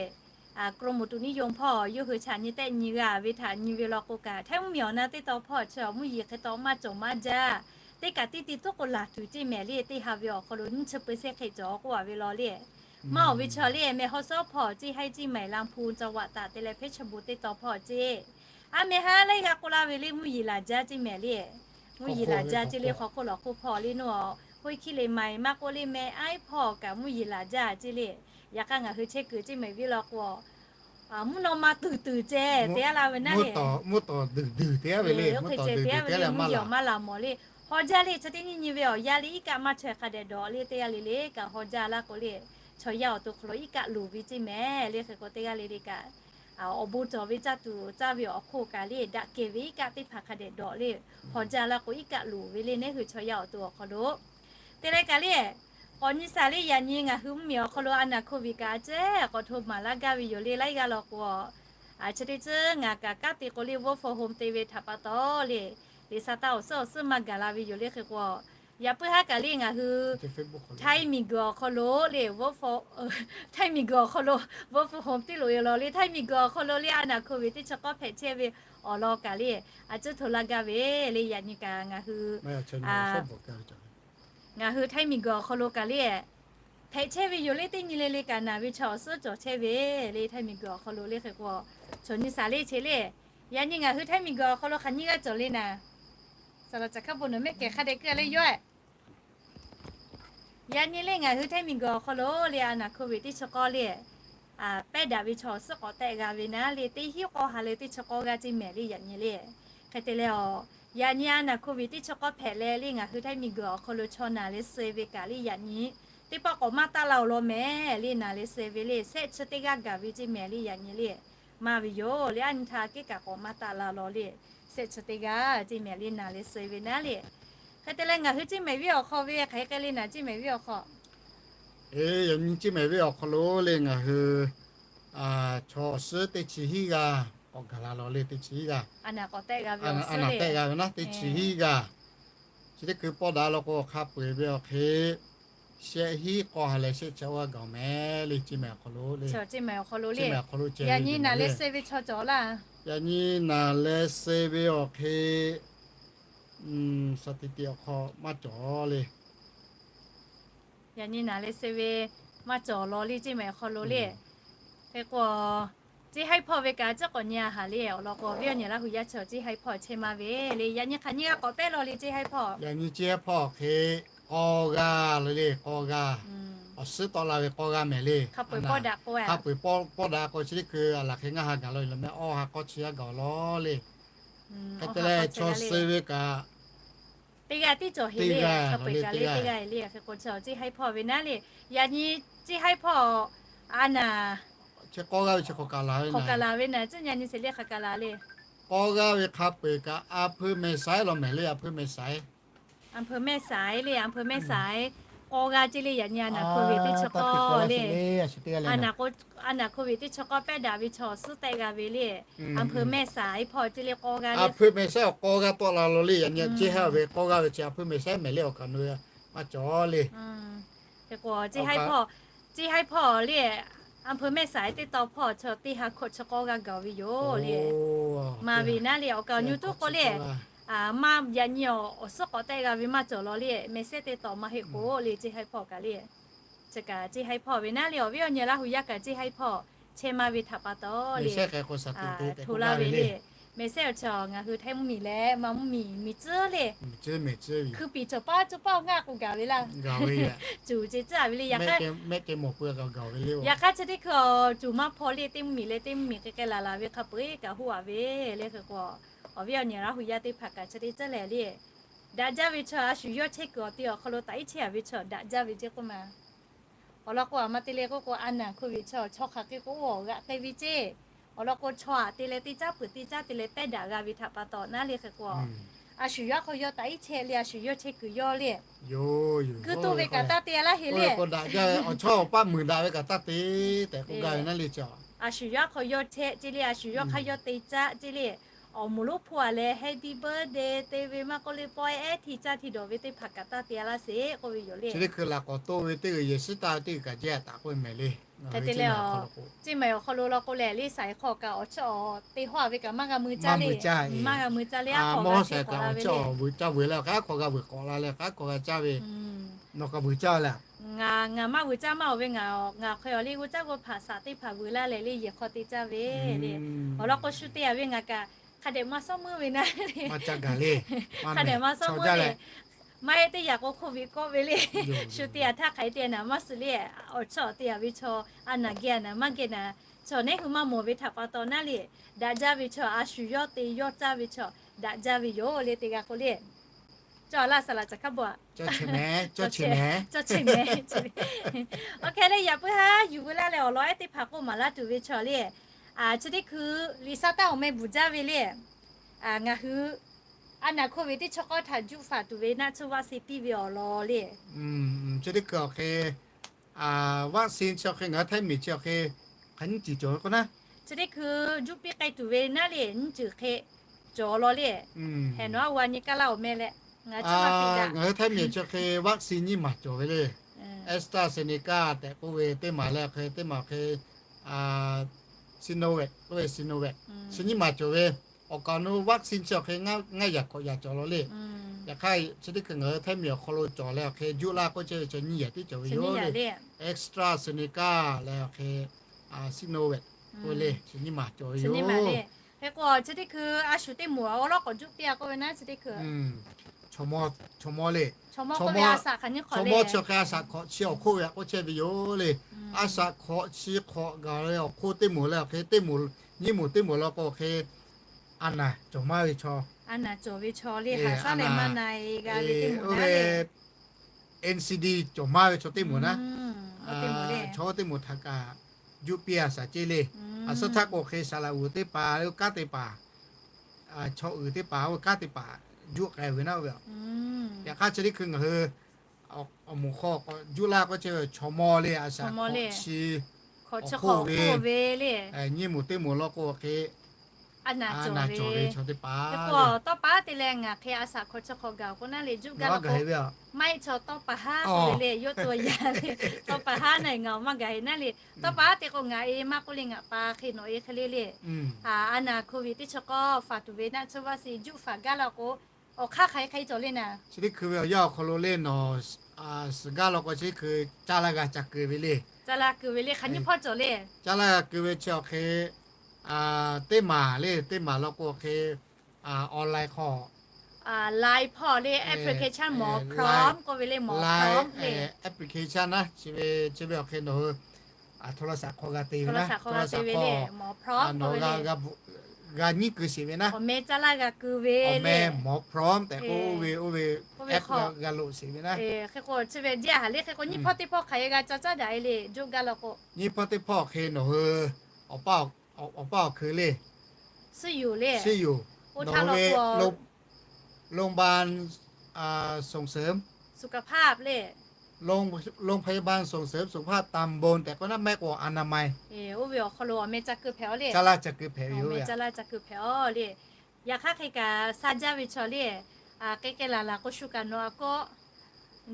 กรมอุตุนิยม hpawˇ yawˇ hui chaꞈ nyi tehˆ nyi g'a ve htaꞈ nyi ve law k'o kaꞈ, htaiˇ mvuhˇ miˬ awˬ na teˇ tawn hpawˇ chi mvuhˇ yeˬ hk'e taw maˇ cawˬ maˇ jaˇ. Teˇ kaꞈ teˇ ti tuˉ k'o laˬ tuˬ ceˇ mehˍ le. Teˇ ha ve awˬ hk'aw lo nyiˇ chi เปอร์เซ็นต์ hk'e cawˬ k'oˆ a ve law le. Maˇ awˬ ve chaw le, mehˬ haw suhˉ hpawˇ ceˇ haiˉ ceˇ mehˍ ลำพูน จังหวัดตาก te leh เพชรบูรณ์ teˇ tawn hpawˇ ceˇ. A mehˍ ha laiˉ g'aˇ k'oˆ laˇ ve le, mvuhˇ yeˬ laˬ jaˇ ceˇ mehˍ le. Mvuhˇ yeˬ laˬ jaˇ ceˇ le, hk'aw hk'oˆ lawˬ hk'oˆ hpawˇ le naˇ, hoˆ hkiˇ le maˍ maˇ k'oˆ le, mehˍ aiˉ hpawˇ kaꞈ mvuhˇ yeˬ laˬ jaˇ ceˇ le. Yaꞈ hk'aˇ ngaˬ hui chehˇ kuiˬ ceˇ mehˍ ve law k'o, mvuhˇ naw ma tuˬ tuˬ ceh te a laˇ ve naˇ le. Mvuhˇ tawnˍ tuˬ tuˬ te a ve le, mvuhˇ tawnˍ tuˬ tuˬ te a ve le, mvuhˇ yeˬ maˇ laˬ mawˬ le. Haw jaˇ le, chi teˇ nyi nyi ve awˬ yanˇ le, iˉ kaˆ maˇ chaweh hk'a dehꞈ dawꞈ le teˇ g'aˇ le le kaꞈ haw jaˇ laˇ k'o le, chaw yaˇ awˬ to hk'aw lo iˉ kaˆ loˍ ve ceˇ mehˍ le. Hk'e k'o teˇ g'aˇ le le kaꞈ awˬ bon cawˬ ve caˇ tuˬ caˇ ve awˬ hk'oˆ kaꞈ le, daꞈ kehˬ ve iˉ kaˆ teˇ hpaˍ hk'a dehꞈ dawꞈ le, haw jaˇ laˇ k'o iˉ kaˆ loˍ ve le, neˉ hui chaw yaˇ awˬ to awˬ hk'aw lo. Te leh kaꞈ le, k'awꞈ nyi shaˍ le, yaꞈ nyi ngaˬ hui mvuhˇ miˬ awˬ hk'aw lo a naˍ โควิด kaꞈ a cehˉ k'awꞈ hto maˍ laˇ gaˇ ve yoˬ le. Laiˉ g'aˇ law k'o, a chi teˇ ceuˬ ngaˬ kaꞈ kanˉ te k'o le, work from home te ve htaꞈ pa taw le, liꞈ sha taˇ awˬ suhˉ awˬ suhˉ maˇ gaˬ la ve yoˬ le. Hk'e k'o, yaꞈ puiˉ haˉ kaꞈ le ngaˬ hui htaiˇ miˬguiˬ awˬ hk'aw lo le, htaiˇ miˬguiˬ awˬ hk'aw lo work from home tiˉ loꞈ e law le. Htaiˇ miˬguiˬ awˬ hk'aw lo le a naˍ โควิด teˇ chi k'awˇ hpehꞈ chehˇ ve awˬ lawn kaꞈ le, a ceuˉ hto laˇ gaˇ ve le. Yaꞈ nyi kaꞈ ngaˬ hui ngaˬ hui htaiˇ miˬguiˬ awˬ hk'aw lo kaꞈ le hpehꞈ chehˇ ve yoˬ le. Teˇ nyi le le kaꞈ naˬ ve chaw awˬ suhˉ cawˬ chehˇ ve le. Htaiˇ miˬguiˬ awˬ hk'aw lo le. Hk'e k'o, chaw nyi shaˍ le che le, yaꞈ nyi ngaˬ hui htaiˇ miˬguiˬ awˬ hk'aw lo hk'aˬ nyiˇ g'aˇ cawˬ le naˍ. Saˍ laꞈ caˍ hkaˉ bon nawˬ mehˆ kehˬ hk'a dehꞈ keu le yoˬ. Yaꞈ nyi le ngaˬ hui htaiˇ miˬguiˬ awˬ hk'aw lo le a naˍ โควิด teˇ chi k'awˇ le pehˉ daꞈ ve chaw awˬ suhˉ k'awꞈ tehˆ g'a ve naˉ le, teˇ hinˉ k'awˇ ha leh teˇ chi k'awˇ g'aˇ ceˇ mehˍ le. Yaꞈ nyi le, hk'e te leh a, yaꞈ nyi a naˍ โควิด teˇ chi k'awˇ hpehꞈ leh le ngaˬ hui htaiˇ miˬguiˬ awˬ hk'aw lo chaw naˬ leh suh e ve kaꞈ le yaꞈ nyi teˇ pawˆ k'awꞈ maˇ taˆ la awˬ lawn mehˍ le. Naˬ leh suh e ve le shehˆ chi teˇ g'aˇ gaˬ ve ceˇ mehˍ le. Yaꞈ nyi le maˇ ve yoˬ le. A nyi htaꞈ kehˉ kaꞈ k'awꞈ maˇ taˆ la law le, shehˆ chi teˇ g'aˇ ceˇ mehˍ le. Naˬ leh suh e ve naˉ le. Hk'e te leh ngaˬ hui ceˇ mehˍ viˉ awˬ hk'aw ve hk'aˬ hk'e le naˬ ceˇ mehˍ viˉ awˬ hk'aw, yaꞈ nyi ceˇ mehˍ viˉ awˬ hk'aw lo le ngaˬ hui chaw awˬ suhˉ teˇ chi hiˉ g'aˇ k'awꞈ gaˬ la law le. Teˇ chi hiˉ g'aˇ a naˍ k'awꞈ tehˆ g'a ve, a naˍ tehˆ g'a ve naˉ teˇ chi hiˉ g'aˇ. Chi teˇ hkui pawˆ daꞈ law k'o hk'a peu-eˬ ve awˬ hk'e shehˆ hinˉ k'awˇ ha leh shehˆ chi k'awˇ g'aˇ gaˬ mehˍ le. Ceˇ mehˍ awˬ hk'aw lo le, ceˇ mehˍ awˬ hk'aw lo le. Yaꞈ nyi naˬ leh suh e ve chaw cawˬ laˇ. Yaꞈ nyi naˬ leh suh e ve awˬ hk'e sha tiꞈ tiꞈ awˬ hk'aw maˇ cawˬ le. Yaꞈ nyi naˬ leh suh e ve maˇ cawˬ law le ceˇ mehˍ awˬ hk'aw lo le. Hk'e k'o, ceˇ haiˉ hpawˇ ve kaꞈ a ciˉ k'awꞈ nyi a haˍ le. Awˬ lawn k'o, viˉ awˬ nyi Laˇ huˍ yaˇ chaw ceˇ haiˉ hpawˇ chehˇ maˇ ve le. Yaꞈ nyi hk'aˬ nyiˇ g'aˇ k'awꞈ tehˆ law le ceˇ haiˉ hpawˇ. Yaꞈ nyi ceˇ haiˉ hpawˇ hk'e k'awˇ g'aˇ le, k'awˇ g'aˇ. Awˬ suhˉ tawˆ la ve k'awˇ g'aˇ mehˍ le. Hk'a peu-eˬ pawˆ daꞈ k'o, hk'a peu-eˬ pawˆ daꞈ k'o chi teˇ hkui a laˬ hk'e ngaˇ ha gaˬ law e law mehˍ, awˇ ha k'awˇ chi g'aˇ gaˬ law le. Hk'e te leh chaw suh ve kaꞈ teˇ g'aˇ tiˉ cawˬ heˍ le. Hk'a peu-eˬ kaꞈ le teˇ g'aˇ le. Hk'e k'o chaw ceˇ haiˉ hpawˇ ve naˉ le. Yaꞈ nyi ceˇ haiˉ hpawˇ a naˍ k'awˇ g'aˇ ve chi hk'aˬ kaˬ laˬ ve naˍ, tcuhˉ nyi nyi sheˍ le hk'aˬ kaˬ laˬ le. K'awˇ g'aˇ ve hk'a peu-eˬ kaꞈ a hpeuˇ mehˍ saiˉ law mehˍ le. A hpeuˇ mehˍ saiˉ, a hpeuˇ mehˍ saiˉ le, a hpeuˇ mehˍ saiˉ. K'awˇ g'aˇ ceˇ le. Yaꞈ nyi a naˍ โควิด teˇ chi k'awˇ le, a naˍ โควิด teˇ chi k'awˇ pehˉ daꞈ ve chaw suhˉ tehˆ g'a ve le. A hpeuˇ mehˍ saiˉ hpawˇ ceˇ le k'awˇ g'aˇ le. A hpeuˇ mehˍ saiˉ awˬ k'awˇ g'aˇ tawˆ la law le. Yaꞈ nyi ceˇ haiˉ ve k'awˇ g'aˇ ve chi a hpeuˇ mehˍ saiˉ mehˍ le. Awˬ kaꞈ nu maˇ cawˬ le. Ceˇ haiˉ hpawˇ, ceˇ haiˉ hpawˇ le, a hpeuˇ mehˍ saiˉ teˇ tawn hpawˇ chaw teˇ ha hkawꞈ chi k'awˇ g'aˇ gaˬ ve yoˬ le. Maˇ ve naˉ le. Awˬ kaꞈ awˬ nyi tuˉ k'oˆ le, maˇ yaꞈ nyi awˬ suhˉ k'awꞈ tehˆ g'a ve maˇ cawˬ law le. Mehˍ sehˉ teˇ tawn maˇ heˆ k'o le ceˇ haiˉ hpawˇ kaꞈ le. Chi kaꞈ ceˇ haiˉ hpawˇ ve naˉ le. Awˬ viˉ awˬ nyi Laˇ huˍ yaˇ kaꞈ ceˇ haiˉ hpawˇ chehˇ maˇ ve htaꞈ pa taw le, hto laˇ ve le. Mehˍ sehˉ awˬ chaw ngaˬ hui htaiˇ mvuhˇ miˬ leh maˇ mvuhˇ miˬ miˬ tcuhˉ le. Hkui piˍ cawˬ paˇ cawˬ paˇ ngaˇ k'o gaˬ ve laˇ. Cuˬ ce tcuhˉ a ve le. Yaꞈ hk'aˇ, yaꞈ hk'aˇ chi teˇ hkui cuˬ maˇ hpaw le, teˇ mvuhˇ miˬ leh teˇ mvuhˇ miˬ k'ai k'ai laˬ laˬ ve hk'a peu-eˬ kaꞈ hoˆ a ve le. Hk'e k'o, awˬ viˉ awˬ nyi Laˇ huˍ yaˇ teˇ hpaˍ kaꞈ chi teˇ tcuhˉ lehˬ le, daꞈ jaˇ ve chaw a shu yawˇ chehˇ kuiˬ awˬ te awˬ hk'aw lo taꞈ iˉ chehˇ a ve chaw daꞈ jaˇ ve ceˇ k'oˆ ma. Awˬ lawn k'o, a ma te leh k'oˆ k'o, a naˍ โควิด chaw chaw hk'aˬ hk'e k'o oˇ g'aꞈ k'ai ve ceˇ. Awˬ lawn k'o, chaw aꞈ te leh teˇ caˉ peuˬ teˇ caˉ te leh pehˉ daꞈ g'a ve htaꞈ pa taw naˉ le. Hk'e k'o, a shu yawˇ hk'aw yawˇ taꞈ iˉ chehˇ le, a shu yawˇ chehˇ kuiˬ yawˇ le, kuiˬ to ve kaꞈ taˇ te laˇ heˍ le. Awˬ paˆ meuˬ daꞈ ve kaꞈ taˇ te tehꞈ k'oˆ gaˇ ve naˉ le. A shu yawˇ hk'aw yawˇ chehˇ ceˇ le, a shu yawˇ hk'aˇ yawˇ te caˉ ceˇ le. awˬ moˍ lonˉ hpu a leh happy birthday te ve maˇ k'oˆ le, pawehˇ ehˉ hti caˇ hti dawˬ ve teˇ hpaˍ kaꞈ taˇ te a laˇ sheˍ k'oˆ ve yoˬ le. Chi teˇ hkui laꞈ k'awꞈ toˆ ve teˇ g'uiˬ yehˬ shiˉ taˇ ve teˇ g'uiˬ kaꞈ jehˇ taˍ k'oˆ ve mehˍ le. Hk'e te leh, ceˇ maˬ awˬ hk'aw lo law k'o lehˬ, le saiˍ hk'aw kaꞈ awˬ chawˇ awˬ te hawˇ a ve kaꞈ maˇ g'a mui caˇ le. Maˇ g'a mui caˇ le, aˉ hk'aw g'a te k'awꞈ la ve le. Ca veuˬ leh aˉ hk'aw g'a veuˬ k'awꞈ la leh aˉ hk'aw g'a caˇ ve. Nawˬ kaꞈ veuˬ caˇ le. Ngaˬ maˇ veuˬ caˇ maˇ awˬ ve, ngaˬ ngaˬ hk'e awˬ le g'uˇ caˇ g'uˇ hpaˍ shaꞈ teˇ hpaˍ veuˬ laˇ leh le yehˬ hk'aw te caˇ ve le. Awˬ lawn k'o shu te a ve ngaˬ kaꞈ hk'a dehꞈ maˇ sawˉ meuˇ ve naˇ le. Hk'a dehꞈ maˇ sawˉ meuˇ le. Maˇ heˆ teˇ yanˇ k'o hk'oˆ ve kawˆ ve le. Shu te a htaˇ hk'aˬ hk'e te a naˍ maˇ suh le. Awˬ chawˇ te a ve chaw, a naˍ geh a naˍ maˇ geh naˍ, chaw neˉ hui maˇ mawˬ ve htaꞈ pa taw naˇ le. Daꞈ jaˇ ve chaw, a shu yawˇ te yawˇ caˇ ve chaw daꞈ jaˇ ve yoˬ le te g'a k'o le. Cawˬ laˇ saˍ laꞈ caˬ hkaˉ bawˬ a. Cawˬ chehˇ mehˍ. Awˬ hk'e leh yaꞈ puiˉ haˉ yuˬ veu laˇ leh awˬ lawn ehˉ teˇ hpaˍ k'oˆ maˍ laˇ tuˬ ve chaw le. Chi teˇ hkui Liꞈ shaˉ taˇ awˬ meh bvuhˬ jaˇ ve le. Ngaˬ hui a naˍ hk'oˆ ve teˇ chaw k'awˇ htaꞈ juˆ faˍ tuˬ ve naˆ tsuhˇ vaˆ sin piˇ ve awˬ lawn le. Chi teˇ hkui awˬ hk'e vaˆ sin chi awˬ hk'e ngaˬ hui Htaiˇ miˬ chi awˬ hk'e hk'aˬ nyiˇ ceuˬ cawˬ ve k'o naˉ. Chi teˇ hkui juˆ piˇ k'ai tuˬ ve naˉ le, nyiˇ ceuˬ hk'e cawˬ law le. Hehꞈ nawˬ aˉ wa nyi kaˇ laˇ awˬ meh leh ngaˬ hui Htaiˇ miˬ chi awˬ hk'e vaˆ sin nyiˇ maˬ cawˬ ve le. AstraZeneca tehꞈ k'oˆ ve teˇ maˬ leh awˬ hk'e teˇ maˬ awˬ hk'e Sinovac k'oˆ ve Sinovac chi nyiˇ maˬ cawˬ ve. Awˬ kaˍ awˬ nu vaˆ sin chi awˬ hk'e ngaˇ yaꞈ k'awꞈ yaꞈ cawˬ law le. Yaꞈ hk'aˇ chi teˇ hkui ngaˬ hui Htaiˇ miˬ awˬ hk'aw lo cawˬ leh awˬ hk'e juˆ laˇ k'oˆ chehˇ ve chaw nyiˇ yaꞈ tiˉ cawˬ ve yoˬ le. AstraZeneca leh awˬ hk'e Sinovac k'oˆ ve le, chi nyiˇ maˬ cawˬ ve yoˬ. Hk'e k'o chi teˇ hkui a shu teˇ moˍ awˬ lawn k'awꞈ juˆ piˇ a k'oˆ ve naˉ chi teˇ hkui chaw mawˇ le. Chaw mawˇ chi awˬ hk'e a shaꞈ hk'awꞈ chi awˬ hk'oˆ ve a k'oˆ chehˇ ve yoˬ le. A shaꞈ hk'awꞈ chi hk'awꞈ gaˬ ve awˬ hk'oˆ teˇ moˍ leh awˬ hk'e teˇ moˍ, nyiˇ moˍ teˇ moˍ law k'o awˬ hk'e a naˍ cawˬ maˇ ve chaw, a naˍ cawˬ ve chaw le, ha shaˉ leh maˇ na e g'a ve teˇ moˍ le. NCD cawˬ maˇ ve chaw teˇ moˍ naˉ, chaw teˇ moˍ htaꞈ kaꞈ juˆ piˇ a shaꞈ ceˇ le. A shaˉ htaˇ k'o awˬ hk'e saˍ laꞈ uˍ teˇ hpaˍ oˇ kanˉ teˇ hpaˍ, chaw uiˍ teˇ hpaˍ oˇ ve kanˉ teˇ hpaˍ juˆ k'ai ve naˉ oˇ ve. Yaꞈ hk'aˇ chi teˇ hkui ngaˬ hui awˬ moˍ hk'aw k'awꞈ juˆ laˇ k'oˆ chehˇ ve chaw mawˇ le, a shaꞈ hk'awꞈ chi hk'awꞈ ve le. Nyiˇ moˍ teˇ moˍ law k'o awˬ hk'e a naˍ cawˬ ve chaw teˇ hpaˍ. Tawˇ pa te leh ngaˬ hk'e a shaꞈ hk'awꞈ chi hk'awꞈ gaˬ k'o naˉ le juˆ gaˇ law k'o, maˇ heˆ chaw tawˇ pa haˉ k'oˆ ve le, yawˇ to yaˇ le. Tawˇ pa haˉ na ngaˬ awˬ maˇ gaˬ heˆ naˉ le. Tawˇ pa haˉ te k'o ngaˬ e maˇ k'oˆ le, ngaˬ pa hk'e nawˬ e hk'e le le. A naˍ hk'oˆ ve teˇ chaw k'awˇ faˍ tuˬ ve naˆ tsuhˇ vaˆ sin juˆ faˍ gaˇ law k'o, awˬ hk'aˇ hk'aˬ hk'e cawˬ le naˉ. Chi teˇ hkui ve awˬ yanˇ awˬ hk'aw lo le nawˬ suhˍ gaˇ law k'o chi teˇ hkui caˇ laˇ g'a ca keu ve le. Caˇ laˇ keu ve le, hk'aˬ nyiˇ hpawˇ cawˬ le. Caˇ laˇ g'a keu ve chi awˬ hk'e teˇ maˬ le, teˇ maˬ law k'o awˬ hk'e online hk'aw, Line hpawˇ le application Mawˬ Prom k'oˆ ve le, Mawˬ Prom le application naˉ, chi ve awˬ hk'e nawˬ hui โทรศัพท์ hk'aw g'a te ve naˉ, โทรศัพท์ hk'aw g'a te ve le, Mawˬ Prom g'a nyiˉ keu sheˍ ve naˉ, awˬ meh caˇ laˇ g'a keu ve le, Mawˬ Prom tehꞈ k'oˆ ve oˇ ve app g'a loꞈ sheˍ ve naˉ. Hk'e k'o chi ve jaˇ haˍ le, hk'e k'o nyiˇ hpawˇ teˇ hpawˇ hk'aˬ hk'e g'a ca caˉ daꞈ e le, joˇ gaˇ law k'o, nyiˇ hpawˇ teˇ hpawˇ hk'e nawˬ hui awˬ paˇ awˬ hk'e le, suhˉ yoˬ le, suhˉ yoˬ, oˇ htaˇ law k'o โรงพยาบาลส่งเสริมสุขภาพ le, โรงพยาบาลส่งเสริมสุขภาพตำบล tehꞈ k'oˆ naˉ, maˇ heˆ k'o อนามัย oˇ ve awˬ hk'aw lo awˬ meh ca keu hpehꞈ a le, caˇ laˇ ca keu hpehꞈ ve yoˬ, caˇ laˇ ca keu hpehꞈ a le. Yaꞈ hk'aˇ hk'e kaꞈ sha jaˇ ve chaw le, k'ai k'ai laˬ laˬ k'o shu kaꞈ nawˬ a kawˆ,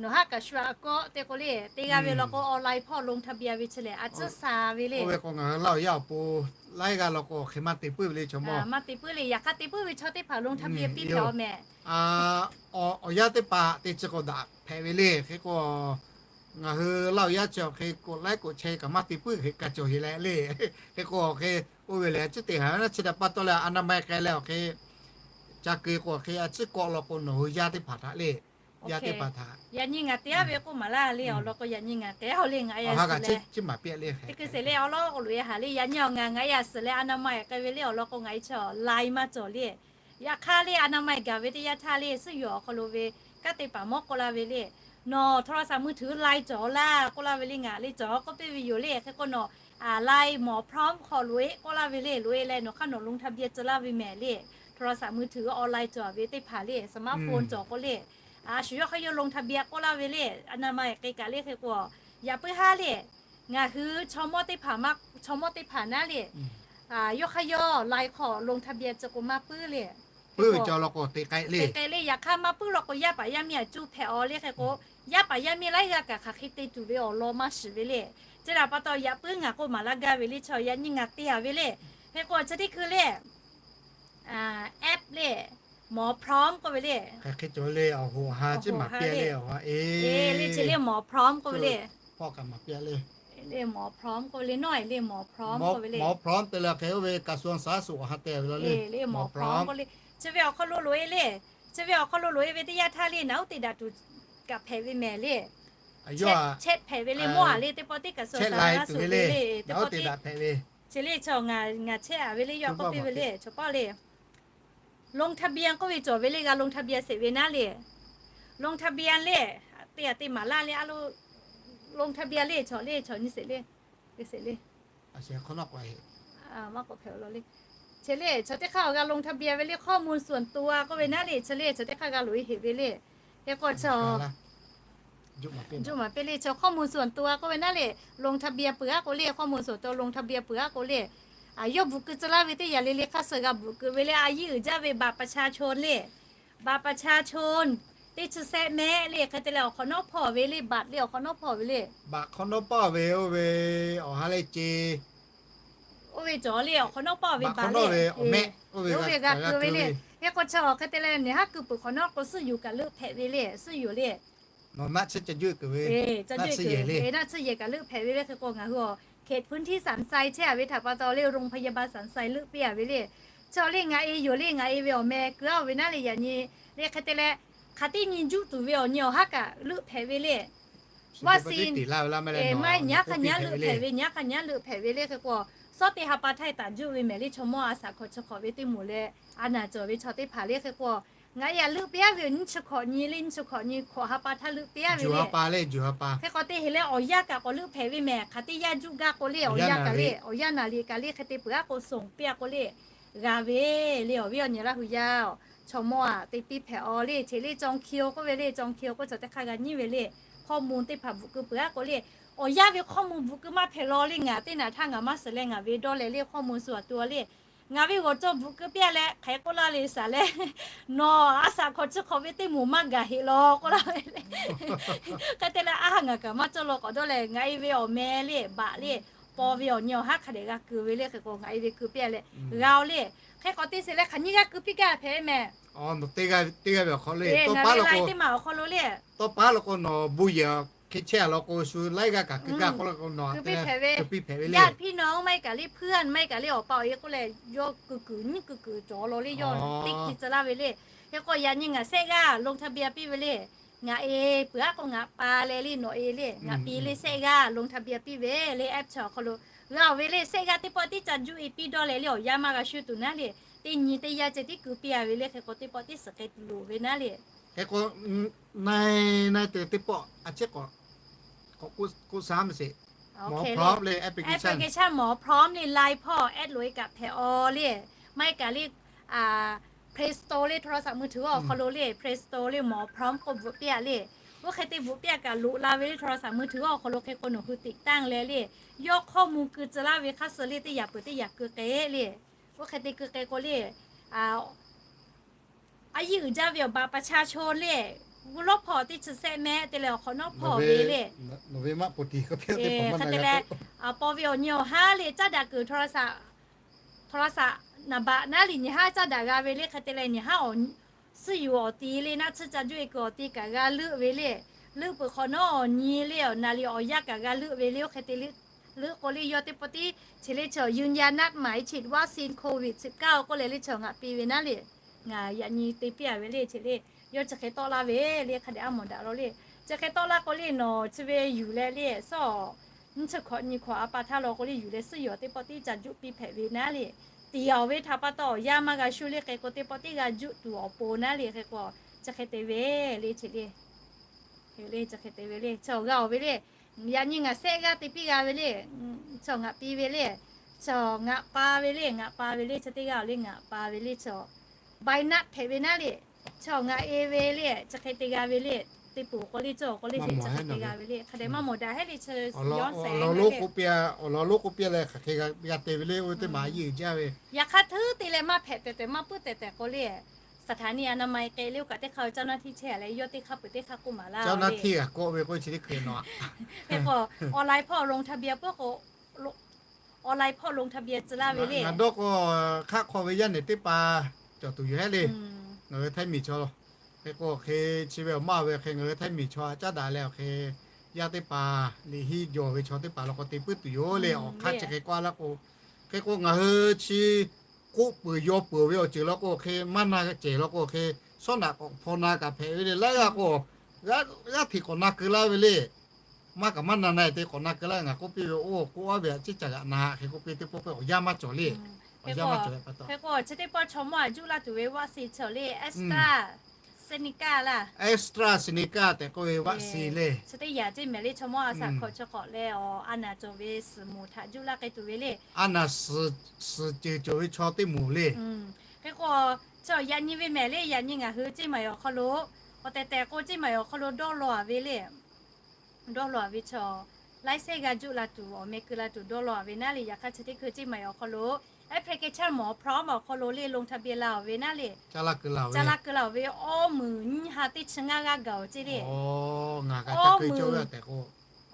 nawˬ haˆ kaꞈ shu a kawˆ te k'o le, te g'a ve law k'o online hpawˇ ลงทะเบียน ve chi lehˬ a tcuhˉ sha ve le. Oˇ ve k'o ngaˬ hui laˇ awˬ yaˇ awˬ pon laiˉ g'aˇ law k'o awˬ hk'e maˇ te puiˉ ve le chaw mawˇ, maˇ te puiˉ le. Yaꞈ hk'aˇ te puiˉ ve chaw teˇ hpaˍ ลงทะเบียน piˇ hpehꞈ a meh. Awˬ yanˇ teˇ hpaˍ te chi k'awꞈ daꞈ hpehꞈ ve le. Hk'e k'o ngaˬ hui laˇ awˬ yaˇ chi awˬ hk'e กดไลค์ กดแชร์ kaꞈ maˇ te puiˉ hk'e kaꞈ cawˬ heˍ leh le. Hk'e k'o awˬ hk'e oˇ ve lehˬ a tcuhˉ te haˍ ve naˉ, chi htaꞈ pa taw leh อนามัย k'ai leh awˬ hk'e ca keu k'o awˬ hk'e a tcuhˉ kawˆ law k'o nawˬ hui yaˇ teˇ hpaˍ htaꞈ le, yaˇ teˇ hpaˍ htaꞈ yaꞈ nyi ngaˬ te aˉ ve k'oˆ maˍ laˇ le. Awˬ lawn k'o yaꞈ nyi ngaˬ k'ehˉ a le, ngaˬ e a suhˍ leh te keu sheˍ le awˬ lawn k'o loꞈ e haˍ le. Yaꞈ nyi awˬ ngaˬ ngaˬ e a suhˍ leh อนามัย k'ai ve le awˬ lawn k'o ngaˬ e chaw lai maˇ cawˬ le. Yaꞈ hk'aˇ le อนามัย gaˬ ve teˇ yanˇ htaˇ le suhˉ yoˬ awˬ hk'aw lo ve kanˉ te paˍ mawˇ k'oˆ laˇ ve le, nawˬ โทรศัพท์มือถือ lai cawˬ laˇ k'oˆ laˇ ve le, ngaˬ le cawˬ k'oˆ piˇ ve yoˬ le. Hk'e k'o nawˬ lai หมอพร้อม hk'aw loꞈ e k'oˆ laˇ ve le, loꞈ e leh nawˬ hk'aˇ nawˬ ลงทะเบียน tcuh laˇ ve mehˍ le. โทรศัพท์มือถือ online cawˬ ve teˇ hpaˍ le, smartphone cawˬ k'o le, a shu yawˇ hk'aˇ yawˇ ลงทะเบียน k'oˆ laˇ ve le, อนามัย k'e kaꞈ le. Hk'e k'o yaꞈ puiˉ haˉ le, ngaˬ hui chaw mawˇ teˇ hpaˍ maˇ, chaw mawˇ teˇ hpaˍ naˉ le, Yawˇ hk'aˇ yawˇ ไลน์ hk'aw ลงทะเบียน ceh k'o maˇ puiˉ le. Puiˉ ve cawˬ law k'o te k'ai le. Te k'ai le. Yaꞈ hk'aˇ maˇ puiˉ law k'o yaˇ paˍ yaˇ miˇ aꞈ cuˇ hpehꞈ aw le. Hk'e k'o yaˇ paˍ yaˇ miˇ laiˉ g'aˇ kaꞈ hk'aˬ hk'e te tuˬ ve awˬ lawn maˇ shiˍ ve le. Chi htaꞈ pa taw yaꞈ puiˉ ngaˬ k'oˆ maˍ laˇ gaˇ ve le. Chaw yaꞈ nyi ngaˬ te a ve le. Hk'e k'o chi teˇ hkui le, app le, หมอพร้อม k'oˆ ve le. Hk'e cawˬ le, awˬ hoꞈ awˬ ha chi maˍ piˇ le, awˬ ha e le. Chi le หมอพร้อม k'oˆ ve le. Hk'e le หมอพร้อม k'oˆ ve le, nawˉ e le หมอพร้อม k'oˆ ve le. หมอพร้อม te leh hk'e oˇ ve กระทรวงสาธารณสุข awˬ ha te ve law le, หมอพร้อม k'oˆ le. Chi ve awˬ hk'aw lo loꞈ e le. Chi ve awˬ hk'aw lo loꞈ e ve teˇ yanˇ htaˇ le, naꞈ uˉ te daꞈ tuˬ kaꞈ hpehꞈ ve mehˍ le. Chat hpehꞈ ve le, mawˇ a le teˇ pawˆ teˇ กระทรวงสาธารณสุข ve le, teˇ pawˆ teˇ, chi le chaw ngaˬ chehˇ a ve le, yawˇ k'oˆ piˇ ve le, chaw paˇ le. ลงทะเบียน k'oˆ ve cawˬ ve le, g'a ลงทะเบียน sheˍ ve naˉ le. ลงทะเบียน le, te a te maˍ laˇ le a lo. ลงทะเบียน le, chaw le, chaw nyi sheˍ le, sheˍ le. Maˇ k'awꞈ hpehꞈ law le. Chi le chaw teˇ hk'aˇ awˬ g'a ลงทะเบียน ve le, ข้อมูลส่วนตัว k'oˆ ve naˉ le. Chi le chaw teˇ hk'aˇ g'a loꞈ e heꞈ ve le. Hk'e k'o chaw juˇ maˍ piˇ le, chaw ข้อมูลส่วนตัว k'oˆ ve naˉ le. ลงทะเบียน peuˬ aˉ k'o le, ข้อมูลส่วนตัว ลงทะเบียน peuˬ aˉ k'o le. Yawˇ bvuhꞈ keu tcuh laˇ ve teˇ yanˇ le le hk'aˇ suh g'a bvuhꞈ keu ve le. A yiˇ uiˍ jaˇ ve บัตรประชาชน le, บัตรประชาชน teˇ chi sehˆ mehˆ le. Hk'e te leh awˬ hk'awꞈ nawˉ hpawˇ ve le, บัตร le, awˬ hk'awꞈ nawˉ hpawˇ ve le. บัตร hk'awꞈ nawˉ pawˇ ve oˇ ve awˬ ha leh ce, oˇ ve cawˬ le, awˬ hk'awꞈ nawˉ pawˇ ve บัตร le, oˇ ve g'a keu ve le. Hk'e k'o chaw hk'e te leh neˬ haˉ keu peuˬ hk'awꞈ nawˉ k'o suhˉ yuˬ kaꞈ leuˆ hpehꞈ ve le, suhˉ yuˬ le. Naˆ tsuhˇ ca juˇ keu ve, naˆ tsuhˇ yehˬ le, naˆ tsuhˇ yehˬ kaꞈ leuˆ hpehꞈ ve le. Hk'e k'o ngaˬ hui awˬ เขตพื้นที่ สันทราย chehˇ a ve htaꞈ pa taw le, โรงพยาบาลสันทราย leuˆ piˇ a ve le. Chaw le ngaˬ e yoˬ le, ngaˬ e ve awˬ meh keu aˉ ve naˉ le, yaꞈ nyi le hk'e te leh hk'aˬ teˇ nyi juˆ tuˬ ve awˬ nyi awˬ haˉ kaꞈ leuˆ hpehꞈ ve le. Vaccine maˇ nyi haˉ hk'a nyi leuˆ hpehꞈ ve, nyi haˉ hk'a nyi leuˆ hpehꞈ ve le. Hk'e k'o sawˉ teˇ ha pa htaˇ taˍ juˆ ve mehˍ le, chaw mawˇ a shaꞈ hkawꞈ chi hk'awꞈ ve teˇ moˍ leh a naˬ cawˬ ve chaw teˇ hpaˍ le. Hk'e k'o ngaˬ e a leuˆ piˇ aˉ ve yoˬ, nyiˇ chi hkawꞈ nyi le, nyiˇ chi hkawꞈ nyi hkawꞈ ha pa htaˇ leuˆ piˇ aˉ ve le. Hk'e k'o te heˍ leh awˬ yanˇ kaꞈ k'awꞈ leuˆ hpehꞈ ve mehˍ. Hk'aˬ teˇ yanˇ juˆ gaˇ k'o le, awˬ yanˇ kaꞈ le, awˬ yanˇ naˍ liꞈ kaꞈ le hk'e te peuˬ aˉ k'o ส่ง piˇ a k'o le, g'a ve le. Awˬ viˉ awˬ nyi Laˇ hu yaˇ, chaw mawˇ a te piˇ hpehꞈ aw le. Cheˬ le จองคิว k'oˆ ve le, จองคิว k'o chaw teˇ hk'aˇ g'a nyiˉ ve le. ข้อมูล teˇ hpaˍ bvuhꞈ keu peuˬ aˉ k'o le, awˬ yanˇ ve ข้อมูล bvuhꞈ keu maˇ hpehꞈ law le. Ngaˬ teˇ naˬ htaˇ ngaˬ maˇ suhˍ leh ngaˬ ve dawˇ leh le ข้อมูล ส่วนตัว le, ngaˬ ve g'awˬ cawˬ bvuhꞈ keu piˇ a leh hk'aˬ hk'e k'oˆ laˇ le shaˍ leh, nawˬ a shaꞈ hkawꞈ chi hk'awꞈ ve teˇ moˍ maˇ gaˬ heꞈ law k'oˆ laˇ ve le. Hk'e te leh a ha ngaˬ kaꞈ maˇ cawˇ law k'awꞈ dawˇ leh ngaˬ e ve awˬ meh le, บัตร le, paw ve awˬ nyi awˬ haˉ hk'a dehꞈ g'a keu ve le. Hk'e k'o ngaˬ e ve keu piˇ a leh g'a o le. Hk'e k'o teˇ sheˍ leh hk'aˬ nyiˇ g'aˇ keu piˇ gaˇ hpehꞈ mehˍ. Teˇ g'aˇ ve awˬ hk'aw le, tawˇ pa lawˬ k'o, tawˇ pa lawˬ k'o nawˬ bon yehˬ hk'e chehˇ a law k'o shu laiˉ g'aˇ kaꞈ keu gaˇ k'oˆ laˇ k'o nawˬ keu piˇ hpehꞈ ve. Yaˇ hpiˇ nawˬ maˇ heˆ kaꞈ le เพื่อน maˇ heˆ kaꞈ le awˬ pa awˬ e k'oˆ leh yawˇ keu kuiˬ nyiˉ keu kuiˬ cawˬ law le, yawˇ teˇ hkiˇ tcuh laˇ ve le. Hk'e k'o yaꞈ nyi ngaˬ sehˆ g'aˇ ลงทะเบียน piˇ ve le. Ngaˬ e peuˬ aˉ k'o ngaˬ pa leh le, nawˬ e le, ngaˬ pi le, sehˆ g'aˇ ลงทะเบียน piˇ ve le. App chi awˬ hk'aw lo g'a oˬ ve le. Sehˆ g'aˇ teˇ pawˆ tiˉ ca juˆ e piˇ dawˇ leh le, awˬ yanˇ maˇ g'a shu tuˬ naˉ le. Teˇ nyi teˇ yanˇ ceh tiˉ keu piˇ a ve le. Hk'e k'o teˇ pawˆ tiˉ suhˍ k'ai tuˬ loˍ ve naˉ le. Hk'e k'o na na te teˇ pawˆ a ciˉ k'awꞈ k'oˆ sha meh sheˍ. หมอพร้อม le application, หมอพร้อม le Line hpawˇ app loꞈ e kaꞈ hpehꞈ aw le. Maˇ heˆ kaꞈ le Play Store le โทรศัพท์มือถือ awˬ hk'aw lo le, Play Store le หมอพร้อม k'oˆ bvuhꞈ piˇ a le. Oˇ hhk'e te bvuhꞈ piˇ a kaꞈ loꞈ la ve le โทรศัพท์มือถือ awˬ hk'aw lo. Hk'e k'o nawˬ hui ติดตั้ง leh le, yawˇ ข้อมูล keu tcuh laˇ ve hk'aˇ suh le teˇ yaꞈ peuˬ teˇ yaꞈ keu k'ai le. Oˇ hk'e te keu k'ai k'o le, a yiˇ uiˍ jaˇ ve awˬ บัตรประชาชน le, g'uˇ lawˉ hpawˇ teˇ chi sehˆ mehˆ te leh awˬ hk'awꞈ nawˉ hpawˇ ve le. Hk'e te leh paw ve awˬ nyi awˬ haˉ le caˉ daꞈ kuiˬ โทรศัพท์ นามบัตร naˉ le nyi haˉ caˉ daꞈ g'a ve le. Hk'e te leh nyi haˉ awˬ suhˉ yuˬ awˬ ti le, naˆ tsuhˇ ca juˆ e kuiˬ awˬ ti kaꞈ g'a leuˆ ve le. Leuˆ peuˬ hk'awꞈ nawˉ awˬ nyi le, awˬ naˍ le awˬ yanˇ kaꞈ g'a leuˆ ve le. Oˇ hk'e te leuˆ k'o le yawˇ teˇ pawˆ tiˉ cheˬ le chaw ยืนยันนัดหมายฉีดวัคซีนโควิดสิบเก้า k'oˆ leh le chaw ngaˬ pi ve naˉ le. Ngaˬ yaꞈ nyi te piˇ a ve le. Cheˬ le yawˇ chi hk'e tawˆ laˇ ve le, hk'a dehꞈ a mawˬ daꞈ law le. Chi hk'e tawˆ laˇ k'o le nawˬ chi ve yuˬ leh le, sawˉ nyiˇ chi hkawꞈ nyi hkawꞈ a pa htaˇ law k'o le yuˬ leh suhˉ yuˬ teˇ pawˆ tiˉ ca juˆ piˇ hpehꞈ ve naˉ le. Tiˍ awˬ ve htaꞈ pa taw awˬ yanˇ maˇ g'a shu le. Hk'e k'o teˇ pawˆ tiˉ g'a juˆ tuˬ awˬ pon naˉ le. Hk'e k'o chi hk'e te ve le. Cheˬ le, le chi hk'e te ve le. Chaw g'a oˬ ve le. Yaꞈ nyi ngaˬ sehˆ g'aˇ te piˇ g'a ve le. Chaw ngaˬ pi ve le. Chaw ngaˬ pa ve le, ngaˬ pa ve le. Chi teˇ g'aˇ oˬ le ngaˬ pa ve le. Chaw ใบนัด hpehꞈ ve naˉ le. Chaw ngaˬ e ve le, chi hk'e te g'a ve le. te peuˬ k'o le, cawˬ k'o le, hk'e te g'a ve le, hk'a dehꞈ maˇ mawˬ daꞈ heˆ le, chi awˬ lawn lonˉ k'oˆ piˇ, awˬ lawn lonˉ k'oˆ piˇ leh hk'aˬ hk'e g'a te ve le, oˇ ve teˇ maˬ a yeˇ uiˍ jaˇ ve. Yaꞈ hk'aˇ hteuˉ te leh maˇ hpehꞈ tehꞈ tehꞈ maˇ puiˉ tehꞈ tehꞈ k'o le, สถานีอนามัย k'ai le oˇ kaꞈ teˇ hk'aˇ เจ้าหน้าที่ chehˇ leh yawˇ teˇ hk'aˇ peuˬ teˇ hk'aˇ k'oˆ maˍ laˇ le. เจ้าหน้าที่ k'oˆ ve k'o chi teˇ hk'e nawˬ aꞈ. Hk'e k'o online เพื่อลงทะเบียน peuˬ k'o online เพื่อลงทะเบียน tcuh laˇ ve le. Ngaˬ dawˇ k'o hk'aˆ hk'aw ve yaˇ nehˬ teˇ hpaˍ cawˬ tuˬ yoˬ heˆ le. Ngaˬ hui Htaiˇ miˬ chaw hk'e k'o hk'e chi ve awˬ maˇ ve hk'e ngaˬ hui Htaiˇ miˬ chaw a caˉ daꞈ leh awˬ hk'e yaˇ teˇ hpaˍ liꞈ hiˉ jawˬ ve chaw teˇ hpaˍ law k'o te puiˉ tuˬ yoˬ le. Awˬ hk'aˇ chi hk'e k'oˆ laˇ k'o, hk'e k'o ngaˬ hui chi k'oˆ peuˬ yaw peuˬ ve awˬ ceuˬ law k'o hk'e maˇ na cehˬ law k'o hk'e, shawˉ naꞈ k'awꞈ hpaw na kaꞈ hpehꞈ ve le. Laiˉ g'aˇ k'o g'aˇ hteꞈ k'awꞈ na keu laˇ ve le. Maˇ kaꞈ maˇ na na te k'awꞈ na keu laˇ. Ngaˬ k'oˆ piˇ ve oˇ k'oˆ a ve a ciˉ ca g'aꞈ na hk'e k'oˆ piˇ teˇ pawˆ peuˬ awˬ yanˇ maˇ cawˬ le. Awˬ yanˇ maˇ cawˬ pa taw. Hk'e k'o chi teˇ pawˆ chaw mawˇ a juˇ laˇ tuˬ ve vaccine chi le, AstraZeneca laˇ. AstraZeneca tehꞈ k'oˆ ve vaccine le. Chi teˇ yanˇ ceˇ mehˍ le, chaw mawˇ a shaꞈ hk'awꞈ chi hk'awꞈ leh awˬ a naˍ cawˬ ve suhˍ moˍ htaꞈ juˇ laˇ k'ai tuˬ ve le. A naˍ suhˍ ceuˬ cawˬ ve chaw teˇ moˍ le. Hk'e k'o chi yaꞈ nyi ve mehˍ le, yaꞈ nyi ngaˬ hui ceˇ maiˬ awˬ hk'aw lo awˬ tehˬ tehˬ k'o ceˇ maiˬ awˬ hk'aw lo dawˇ law a ve le. Dawˇ law a ve chaw laiˉ sehˉ g'a juˇ la tuˬ, awˬ meh keu la tuˬ dawˇ law a ve naˉ le. Yaꞈ hk'aˇ chi teˇ hkui ceˇ maiˬ awˬ hk'aw lo application mawˬ พร้อม awˬ hk'aw lo le ลงทะเบียน la awˬ ve naˉ le. Caˇ laˇ keu la awˬ ve awˬ meuˍ nyiˇ ha teˇ chi ngaˇ g'aˇ gaˬ awˬ ceˇ le.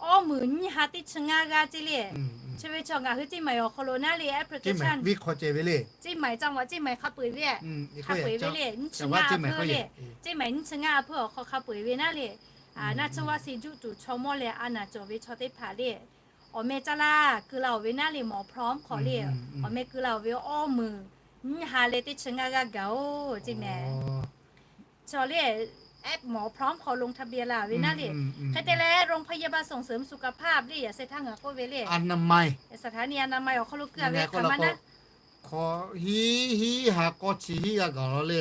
Awˬ meuˍ nyiˇ ha teˇ chi ngaˇ g'aˇ ceˇ le. Chi ve chaw ngaˬ hui ceˇ maiˬ awˬ hk'aw lo naˉ le application ve hk'aw ceh ve le. Ceˇ maiˬ จังหวัด ceˇ maiˬ hk'a peu-eˬ ve, hk'a peu-eˬ ve le, nyiˇ chi ngaˇ a hpuiˇ le. Ceˇ maiˬ nyiˇ chi ngaˇ a hpuiˇ awˬ hk'aw hk'a peu-eˬ ve naˉ le. Naˆ tsuhˇ vaˇ si juˆ tuˬ chaw mawˇ leh a naˍ cawˬ ve chaw teˇ hpaˍ le, awˬ meh caˇ laˇ keu la awˬ ve naˉ le, mawˬ พร้อม hk'awꞈ le. Awˬ meh keu la awˬ ve awˬ meuˍ nyiˇ ha leh teˇ chi ngaˇ g'aˇ gaˬ oˬ ceˇ mehˍ. Chaw le, app mawˬ พร้อม hk'aw ลงทะเบียน la ve naˉ le. Hk'e te leh โรงพยาบาลส่งเสริมสุขภาพ le, yaꞈ sheh htaˇ ngaˬ k'oˆ ve le, สถานีอนามัย awˬ hk'aw lo keu a ve hk'aˬ ma naˉ. Hk'awꞈ hiˉ hiˉ ha k'awˇ chi hiˉ g'a gaˬ law le.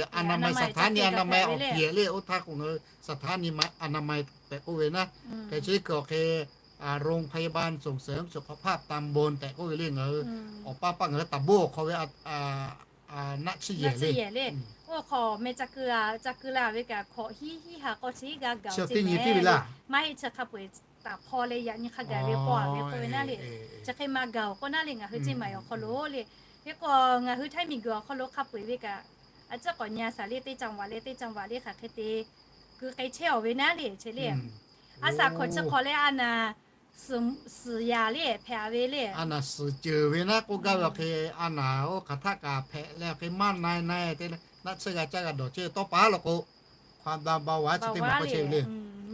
สถานีอนามัย awˬ piˍ le, oˇ htaˇ k'o ngaˬ hui สถานีอนามัย tehꞈ k'oˆ ve naˉ. Hk'e chi hkui awˬ hk'e โรงพยาบาลส่งเสริมสุขภาพตำบล tehꞈ k'oˆ ve le. Ngaˬ hui awˬ paˇ paˆ ngaˬ hui taˍ boˇ awˬ hk'aw ve naˆ tsuhˇ yehˬ le. Oˇ hk'awꞈ meh ca keu la ve kaꞈ hk'awꞈ hiˉ hiˉ ha k'awˇ chi hiˉ g'a gaˬ awˬ ceˇ mehˍ le. Maˇ heˆ chi hk'a peu-eˬ taˍ hk'aw leh yaꞈ nyi hk'a gaˬ ve paw a ve k'oˆ ve naˉ le. Chi hk'e ma gaˬ awˬ k'o naˉ le ngaˬ hui ceˇ maiˬ awˬ hk'aw lo le. Hk'e k'o ngaˬ hui Htaiˇ miˬguiˬ awˬ hk'aw lo hk'a peu-eˬ ve kaꞈ, a ciˉ k'awꞈ nyi a shaˍ le teˇ จังหวัด le teˇ จังหวัด le hk'aˬ hk'e te keu k'ai chehˇ awˬ ve naˉ le. Chi le, a shaˍ hk'awꞈ chi hk'awꞈ leh a naˍ suhˍ yaˍ le hpehꞈ ve le. A naˍ suhˍ ceuˬ ve naˉ k'oˆ gaˇ ve awˬ hk'e, a naˍ oˇ hk'aˬ htaˆ kaꞈ hpehꞈ leh awˬ hk'e maˇ na na te le, naˆ tsuhˇ g'a caˇ g'a dawˬ ceˇ tawˇ pa law k'o, hk'a da ba wa chi teˇ maˬ k'awꞈ chehˇ ve le.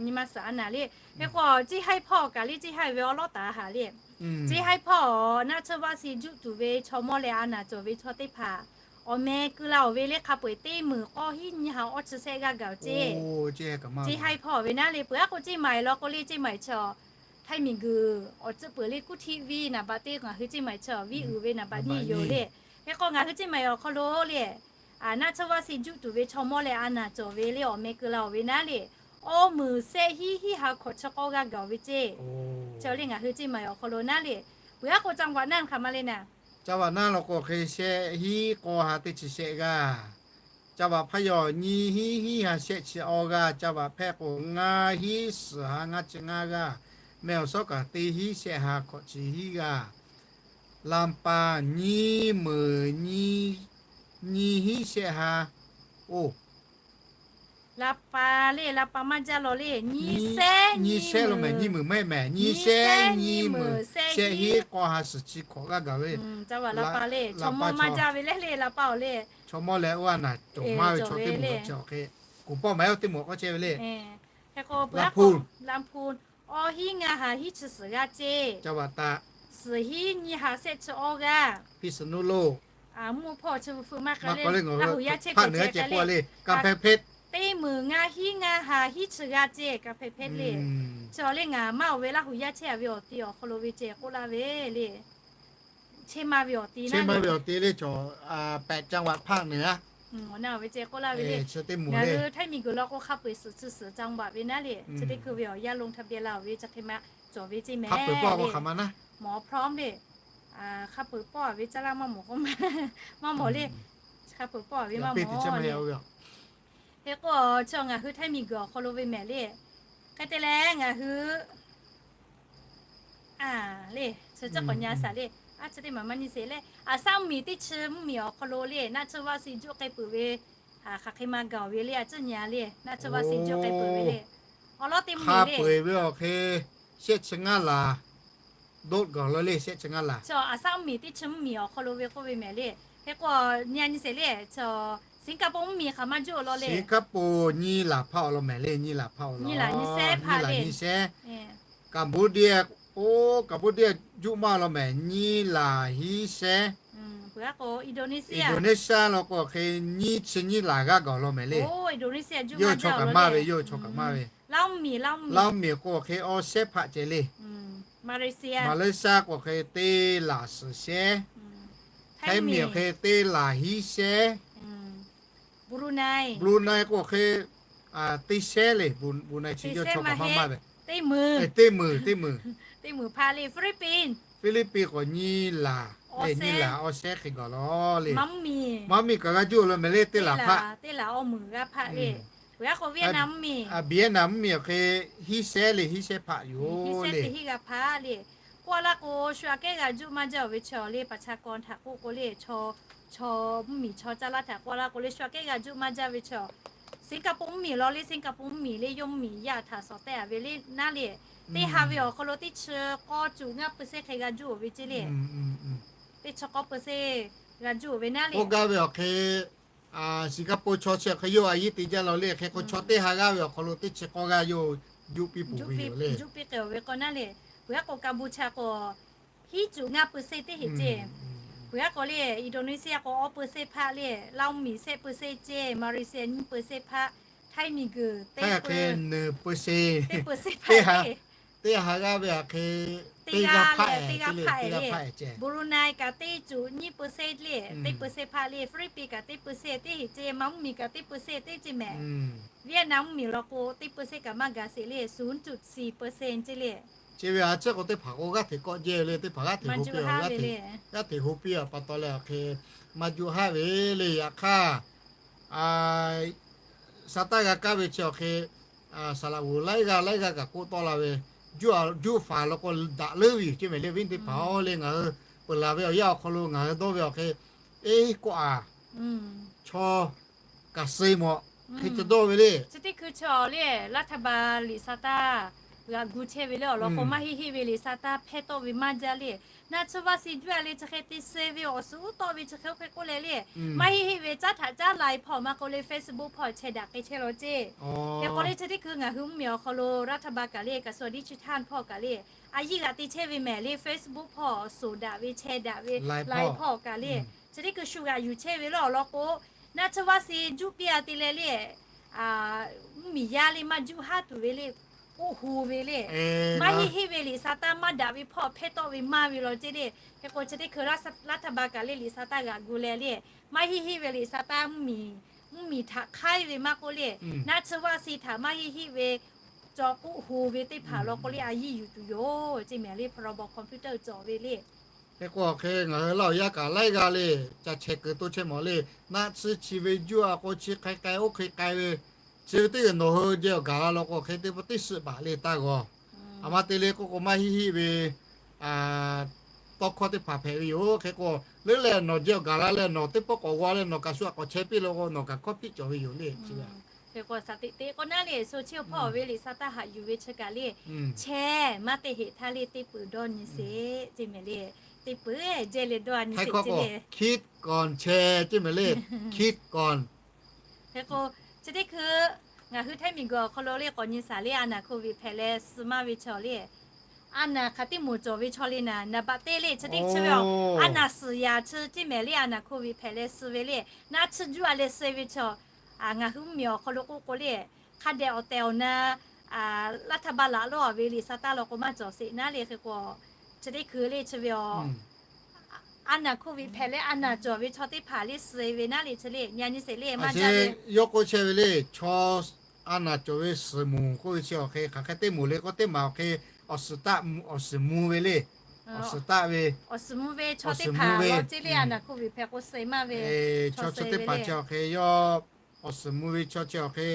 Nyi ma suhˍ a naˍ le. Hk'e k'o ceˇ haiˇ hpawˇ kaꞈ le, ceˇ haiˇ ve awˬ lawˉ taˍ a haˍ le. Ceˇ haiˇ hpawˇ naˆ tsuhˇ vaˇ si juˆ tuˬ ve chaw mawˇ leh a naˍ cawˬ ve chaw teˇ hpaˍ awˬ meh keu la awˬ ve le hk'a peu-eˬ teˇ meunˍ k'awˇ hiˉ nyiˇ ha awˇ chi shehˆ g'aˇ gaˬ awˬ ceˇ. Ceˇ haiˇ hpawˇ ve naˉ le, peuˬ aˉ k'o ceˇ maiˬ law k'o le, ceˇ maiˬ chi Htaiˇ miˬguiˬ awˬ tcuhˉ peuˬ le kuˇ htiˆ viˇ naˍ baꞈ teˇ ngaˬ hui ceˇ maiˬ chi viˇ uiˍ ve naˍ baꞈ nyiˇ yoˬ le. Hk'e k'o ngaˬ hui ceˇ maiˬ awˬ hk'aw lo le, naˆ tsuhˇ vaˇ si juˆ tuˬ ve chaw mawˇ leh a naˍ cawˬ ve le awˬ meh keu la awˬ ve naˉ le, awˇ meunˍ shehˆ hiˉ hiˉ ha hk'awꞈ chi k'awˇ g'aˇ gaˬ awˬ ve ceˇ. Chi le ngaˬ hui ceˇ maiˬ awˬ hk'aw lo naˉ le, peuˬ aˉ k'o จังหวัด naˉ hk'aˬ ma le naˍ. จังหวัด naˉ law k'o hk'e shehˆ hiˉ k'awˇ ha teˇ chi shehˆ g'aˇ. จังหวัด hpaˇ yawˬ nyiˇ hiˉ hiˉ ha shehˆ chi awˇ g'aˇ. จังหวัด hpehˇ k'o ngaˇ hiˉ suhˍ ha ngaˇ chi ngaˇ g'aˇ. Meh awˬ suhˉ kaꞈ teˇ hiˉ shehˆ ha hk'awꞈ chi hiˉ g'aˇ. Laˇ paˍ nyiˇ meunˍ nyiˇ hiˉ shehˆ ha. Oˇ, Laˇ paˍ le, Laˇ paˍ maˇ jaˇ law le, nyiˇ shehˆ, nyiˇ shehˆ lo mehˍ, nyiˇ meunˍ maˇ heˆ mehˍ, nyiˇ shehˆ nyiˇ meunˍ shehˆ hiˉ k'awˇ ha suhˍ chi hk'awꞈ g'aˇ gaˬ ve. Laˇ paˍ le, chaw mawˇ maˇ jaˇ ve le le, Laˇ paˍ awˬ le, chaw mawˇ leh oˇ a naˍ cawˬ maˇ ve chaw teˇ moˍ chi awˬ hk'e, kuˬ pawˆ maˍ oˇ teˇ moˍ k'awꞈ chehˇ ve le. Laˇ hpu, Laˇ hpu, awˇ hiˉ ngaˇ ha hiˉ chi suhˍ g'aˇ ceˇ. Suhˍ hiˉ nyiˇ ha shehˆ chi awˇ g'aˇ. Mvuhˇ hpawˇ chi hpu maˇ k'a le, Laˇ huˍ yaˇ chehˇ peuˬ ceh k'ai le, teˇ meunˍ ngaˇ hiˉ ngaˇ ha hiˉ chi g'aˇ ceˇ, ka hpehꞈ hpehꞈ le. Chi awˬ le ngaˬ maˇ oˬ ve Laˇ huˍ yaˇ chehˇ a ve awˬ ti awˬ hk'aw lo ve ceh k'oˆ laˇ ve le. Chehˇ maˇ ve awˬ ti naˉ, chehˇ maˇ ve awˬ ti le, chaw pehꞈ จังหวัด ภาคเหนือ awˬ na awˬ ve ceh k'oˆ laˇ ve le. Ngaˬ hui Htaiˇ miˬguiˬ law k'o hk'a peu-eˬ suhˍ chi suhˍ จังหวัด ve naˉ le, chi teˇ hkui ve awˬ yanˇ ลงทะเบียน la awˬ ve chi hk'e ma cawˬ ve ceˇ mehˍ le. Mawˬ พร้อม le, hk'a peu-eˬ pawˆ a ve caˇ laˇ maˇ mawˬ k'o, maˇ mawˬ le, hk'a peu-eˬ pawˆ a ve maˇ mawˬ le. Hk'e k'o, chi ngaˬ hui Htaiˇ miˬguiˬ awˬ hk'aw lo ve mehˍ le, Hk'e te leh ngaˬ hui le, chi cawˇ k'awꞈ nyi a shaˍ le. A chi teˇ maˬ maˇ nyi sheˍ le. Aˍ saˉ mvuhˇ miˬ teˇ chi mvuhˇ miˬ awˬ hk'aw lo le, naˆ tsuhˇ vaˆ si juˆ k'ai peuˬ ve, hk'aˬ hk'e ma gaˬ ve le, a ciˉ nyi a le, naˆ tsuhˇ vaˆ si juˆ k'ai peuˬ ve le. Awˬ lawn teˇ mvuhˇ miˬ le, hk'a peu-eˬ ve awˬ hk'e shehˆ chi ngaˇ laˬ, dawˇ gaˬ law le, shehˆ chi ngaˇ laˬ. Aˍ saˉ mvuhˇ miˬ teˇ chi mvuhˇ miˬ awˬ hk'aw lo ve k'oˆ ve mehˍ le. Hk'e k'o, nyi a nyi sheˍ le, Singapore mvuhˇ miˬ hk'aˬ maˇ juˆ law le. Singapore nyiˇ laˬ hpaˆ awˬ lawn mehˍ le, nyiˇ laˬ hpaˆ awˬ lawn. Nyiˇ laˬ nyiˇ shehˉ hpaˆ le. Cambodia, oˇ Cambodia juˆ maˇ law mehˍ, nyiˇ laˬ hiˉ shehˉ. Indonesia law k'o hk'e nyiˇ chi nyiˇ laˬ g'aˇ gaˬ law mehˍ le. Yawˇ chaw kaꞈ maˇ ve, yawˇ chaw kaꞈ maˇ ve. Laˇ mvuhˇ miˬ k'o hk'e awˇ shehˉ hpaˆ ceh le. Malaysia k'o hk'e teˇ laˬ suhˍ shehˉ. Htaiˇ miˬ awˬ hk'e teˇ laˬ hiˉ shehˉ. Brunei k'o hk'e teˇ shehˉ le. Brunei chi yawˇ chaw kaꞈ maˇ maˇ ve. Teˇ meuˬ, teˇ meuˬ, teˇ meuˬ hpaˆ le. Philippines k'o nyiˇ laˬ, nyiˇ laˬ awˇ shehˉ hk'e gaˬ law le. Maˇ mvuhˇ miˬ kaꞈ g'a juˆ law mehˍ le, teˇ laˬ hpaˆ, teˇ laˬ awˇ meuˬ g'aˇ hpaˆ le. Vietnam mvuhˇ miˬ, Vietnam mvuhˇ miˬ awˬ hk'e hiˉ shehˉ le, hiˉ shehˉ hpaˆ yoˬ le. Hiˉ shehˉ teˇ hiˉ g'aˇ hpaˆ le. K'oˆ laˇ k'o, shu aꞈ kehˉ g'a juˆ maˇ jaˇ-oˬ ve chaw le, ประชากร htaꞈ k'oˆ k'o le, chaw, chaw mvuhˇ miˬ chaw caˇ laˇ htaꞈ k'oˆ laˇ k'o le, shu aꞈ kehˉ g'a juˆ maˇ jaˇ ve chaw, Singapore mvuhˇ miˬ law le, Singapore mvuhˇ miˬ le, yawˇ mvuhˇ miˬ yaˇ htaꞈ shawˍ tehˆ a ve le naˉ le. Teˇ ha ve awˬ hk'aw lo teˇ chi k'awˇ cuˬ ngaˇ เปอร์เซ็นต์ hk'e g'a juˆ-oˬ ve ceˇ le. Teˇ chi k'awˇ เปอร์เซ็นต์ g'a juˆ-oˬ ve naˉ le. K'oˆ gaˇ ve awˬ hk'e Singapore chaw chi awˬ hk'e yawˇ a yiˉ te jaˇ law le. Hk'e k'o chaw teˇ ha g'aˇ ve awˬ hk'aw lo teˇ chi k'awˇ g'aˇ yawˇ juˆ piˇ peuˬ ve yoˬ le. Juˆ piˇ k'ai-oˬ ve k'o naˉ le. Peuˬ aˉ k'o Cambodia k'o hiˉ cuˬ ngaˇ เปอร์เซ็นต์ teˇ heꞈ ceˇ. Peuˬ aˉ k'o le, Indonesia k'o awˇ เปอร์เซ็นต์ hpaˆ le, Laˇ mvuhˇ miˬ shehˆ เปอร์เซ็นต์ ceˇ, Malaysia nyiˇ เปอร์เซ็นต์ hpaˆ, Htaiˇ miˬ guiˬ teˇ peuˬ, teˇ เปอร์เซ็นต์ hpaˆ le. Teˇ ha g'aˇ ve awˬ hk'e teˇ g'aˇ hpaˆ, teˇ g'aˇ hpaˆ ceˇ. Brunei kaꞈ teˇ cuˬ nyiˇ เปอร์เซ็นต์ le, teˇ เปอร์เซ็นต์ hpaˆ le. Philippines kaꞈ teˇ เปอร์เซ็นต์ teˇ heꞈ ceˇ. Maˇ mvuhˇ miˬ kaꞈ teˇ เปอร์เซ็นต์ teˇ ceˇ mehˍ. Vietnam mvuhˇ miˬ law k'o teˇ เปอร์เซ็นต์ kaꞈ maˇ gaˬ sheˍ le, ศูนย์จุดสี่เปอร์เซ็นต์ ceˇ le. Chi ve a ciˉ k'o teˇ hpaˍ k'o g'aˇ hteꞈ k'awꞈ jehˇ le, teˇ hpaˍ g'aˇ hteꞈ hu piˇ, g'aˇ hteꞈ hu piˇ a pa taw leh awˬ hk'e maˇ juˆ haˆ ve le. Yaꞈ hk'aˇ, sa taˇ g'a kaˇ ve chi awˬ hk'e, saˍ laꞈ g'oˍ laiˉ g'aˇ laiˉ g'aˇ kaꞈ k'oˆ tawˆ la ve, juˆ juˆ faˍ law k'o daꞈ leuˉ ve yoˬ ceˇ mehˍ le. Viˉ teˇ hpaˍ-oˬ le, ngaˬ hui peuˬ laˬ ve awˬ yanˇ awˬ hk'aw lo ngaˬ hui dawˇ ve awˬ hk'e, eˇ k'oˆ a, chaw kaꞈ suh mawꞈ hk'e te dawˇ ve le. Chi teˇ hkui chaw le, รัฐบาล liꞈ sa taˇ g'aꞈ gu chehˇ ve le, awˬ lawn k'o maˇ heˆ heˆ ve liꞈ sa taˇ hpehˇ tawˆ ve maˇ jaˇ le. Naˆ tsuhˇ vaˆ si juˆ a le chi hk'e te suh ve awˬ suhˍ uˉ tawˆ ve chi hk'e oˇ hk'e k'oˆ leh le, maˇ heˆ heˆ ve caˉ htaꞈ caˉ laiˬ hpawˇ maˇ k'oˆ le, Facebook hpawˇ chehˇ daꞈ k'ai chehˇ law ceˇ. Hk'e k'o le chi teˇ hkui ngaˬ hui mvuhˇ miˬ awˬ hk'aw lo รัฐบาล kaꞈ le, กระทรวงดิจิทัล hpawˇ kaꞈ le, a yiˇ g'aꞈ te chehˇ ve mehˍ le. Facebook hpawˇ suhˍ daꞈ ve chehˇ daꞈ ve, laiˬ hpawˇ kaꞈ le, chi teˇ hkui shu g'aꞈ yuˬ chehˇ ve le. Awˬ lawn k'o, naˆ tsuhˇ vaˆ si juˆ piˇ a te leh le, mvuhˇ miˬ yaˇ le maˇ juˆ haˉ tuˬ ve le, k'oˆ hu ve le. Maˇ heˆ heˆ ve liꞈ sa taˇ maˇ daꞈ ve hpawˇ hpehˇ tawˆ ve maˇ ve law ceˇ le. Hk'e k'o chi teˇ hkui รัฐบาล kaꞈ le liꞈ sa taˇ g'aꞈ gu leh le, maˇ heˆ heˆ ve liꞈ sa taˇ mvuhˇ miˬ htaꞈ hk'aiˉ ve maˇ k'oˆ le, naˆ tsuhˇ vaˆ si htaꞈ maˇ heˆ heˆ ve cawˬ k'oˆ hu ve teˇ hpaˍ law k'o le a yiˇ yuˬ tuˬ yoˬ ceˇ mehˍ le. พรบ คอมพิวเตอร์ cawˬ ve le. Hk'e k'o hk'e ngaˬ hui laˇ awˬ yanˇ kaꞈ laiˉ g'aˇ le, ca chehˇ kuiˬ to chehˇ mawˬ le. Naˆ tsuhˇ chi ve juˆ a k'o chi hk'e k'ai oˇ hk'e k'ai ve, chi ve teˇ g'aˇ nawˬ hui jehˇ awˬ gaˬ la law k'o hk'e teˇ pawˆ teˇ suhˆ baˬ le taˇ g'aw. A ma te le k'oˆ k'o maˇ heˆ heˆ ve tawˇ hkawˇ teˇ hpaˍ hpehꞈ ve yoˬ. Hk'e k'o leuˉ leh nawˬ jehˇ awˬ gaˬ la leh nawˬ teˇ pawˆ k'awꞈ g'aw leh nawˬ kaꞈ shu aꞈ k'awꞈ chehˇ piˇ law k'o nawˬ kaꞈ hkawˇ hpiˆ cawˬ ve yoˬ le. Chi ve a, hk'e k'o shaˍ teꞈ teꞈ k'o naˉ le, so chi awˬ hpawˇ ve liꞈ sa taˇ haꞈ yuˬ ve chi kaꞈ le, chehˇ maˇ teˇ heꞈ htaˇ le teˇ peuˬ dawˇ nyi sheˍ ceˇ mehˍ le. Teˇ peuˬ jehˇ leh dawˇ a nyi sheˍ ceˇ le. Kids gone chehˇ ceˇ mehˍ le. Kids gone. Hk'e k'o chi teˇ hkui ngaˬ hui Htaiˇ miˬ guiˬ awˬ hk'aw lo le k'awꞈ nyi shaˍ le, a naˍ โควิด hpehꞈ leh suh maˇ ve chaw le, a naˍ hk'aˬ teˇ moˍ cawˬ ve chaw le naˍ, naˍ baꞈ teˇ le chi teˇ chi ve a, a naˍ suhˍ yaˍ chi ceˇ mehˍ le. A naˍ โควิด hpehꞈ leh suh ve le, naˆ tsuhˇ juˆ a leh suh ve chaw, ngaˬ hui mvuhˇ miˬ awˬ hk'aw lo k'oˆ k'o le, hk'a dehꞈ awˬ tehˬ awˬ na รัฐบาล laꞈ lawˇ a ve liꞈ sa taˇ law k'o maˇ cawˬ sheˍ naˉ le. Hk'e k'o chi teˇ hkui le chi ve a, a naˍ โควิด hpehꞈ leh a naˍ cawˬ ve chaw teˇ hpaˍ le suh ve naˉ le chi le, nyi a nyi sheˍ le maˇ jaˇ ve. Yawˇ k'oˆ chehˇ ve le, chaw a naˍ cawˬ ve suhˍ moˍ k'oˆ ve chi awˬ hk'e hk'aˬ hk'e teˇ moˍ le k'o teˇ maˬ awˬ hk'e awˬ suhˍ taˆ, awˬ suhˍ mvuh ve le. Awˬ suhˍ taˆ ve, awˬ suhˍ mvuh ve chaw teˇ hpaˍ law ceˇ le, a naˍ โควิด hpehꞈ k'o suh maˇ ve chaw chi teˇ hpaˍ chi awˬ hk'e yawˇ awˬ suhˍ mvuh ve chaw chi awˬ hk'e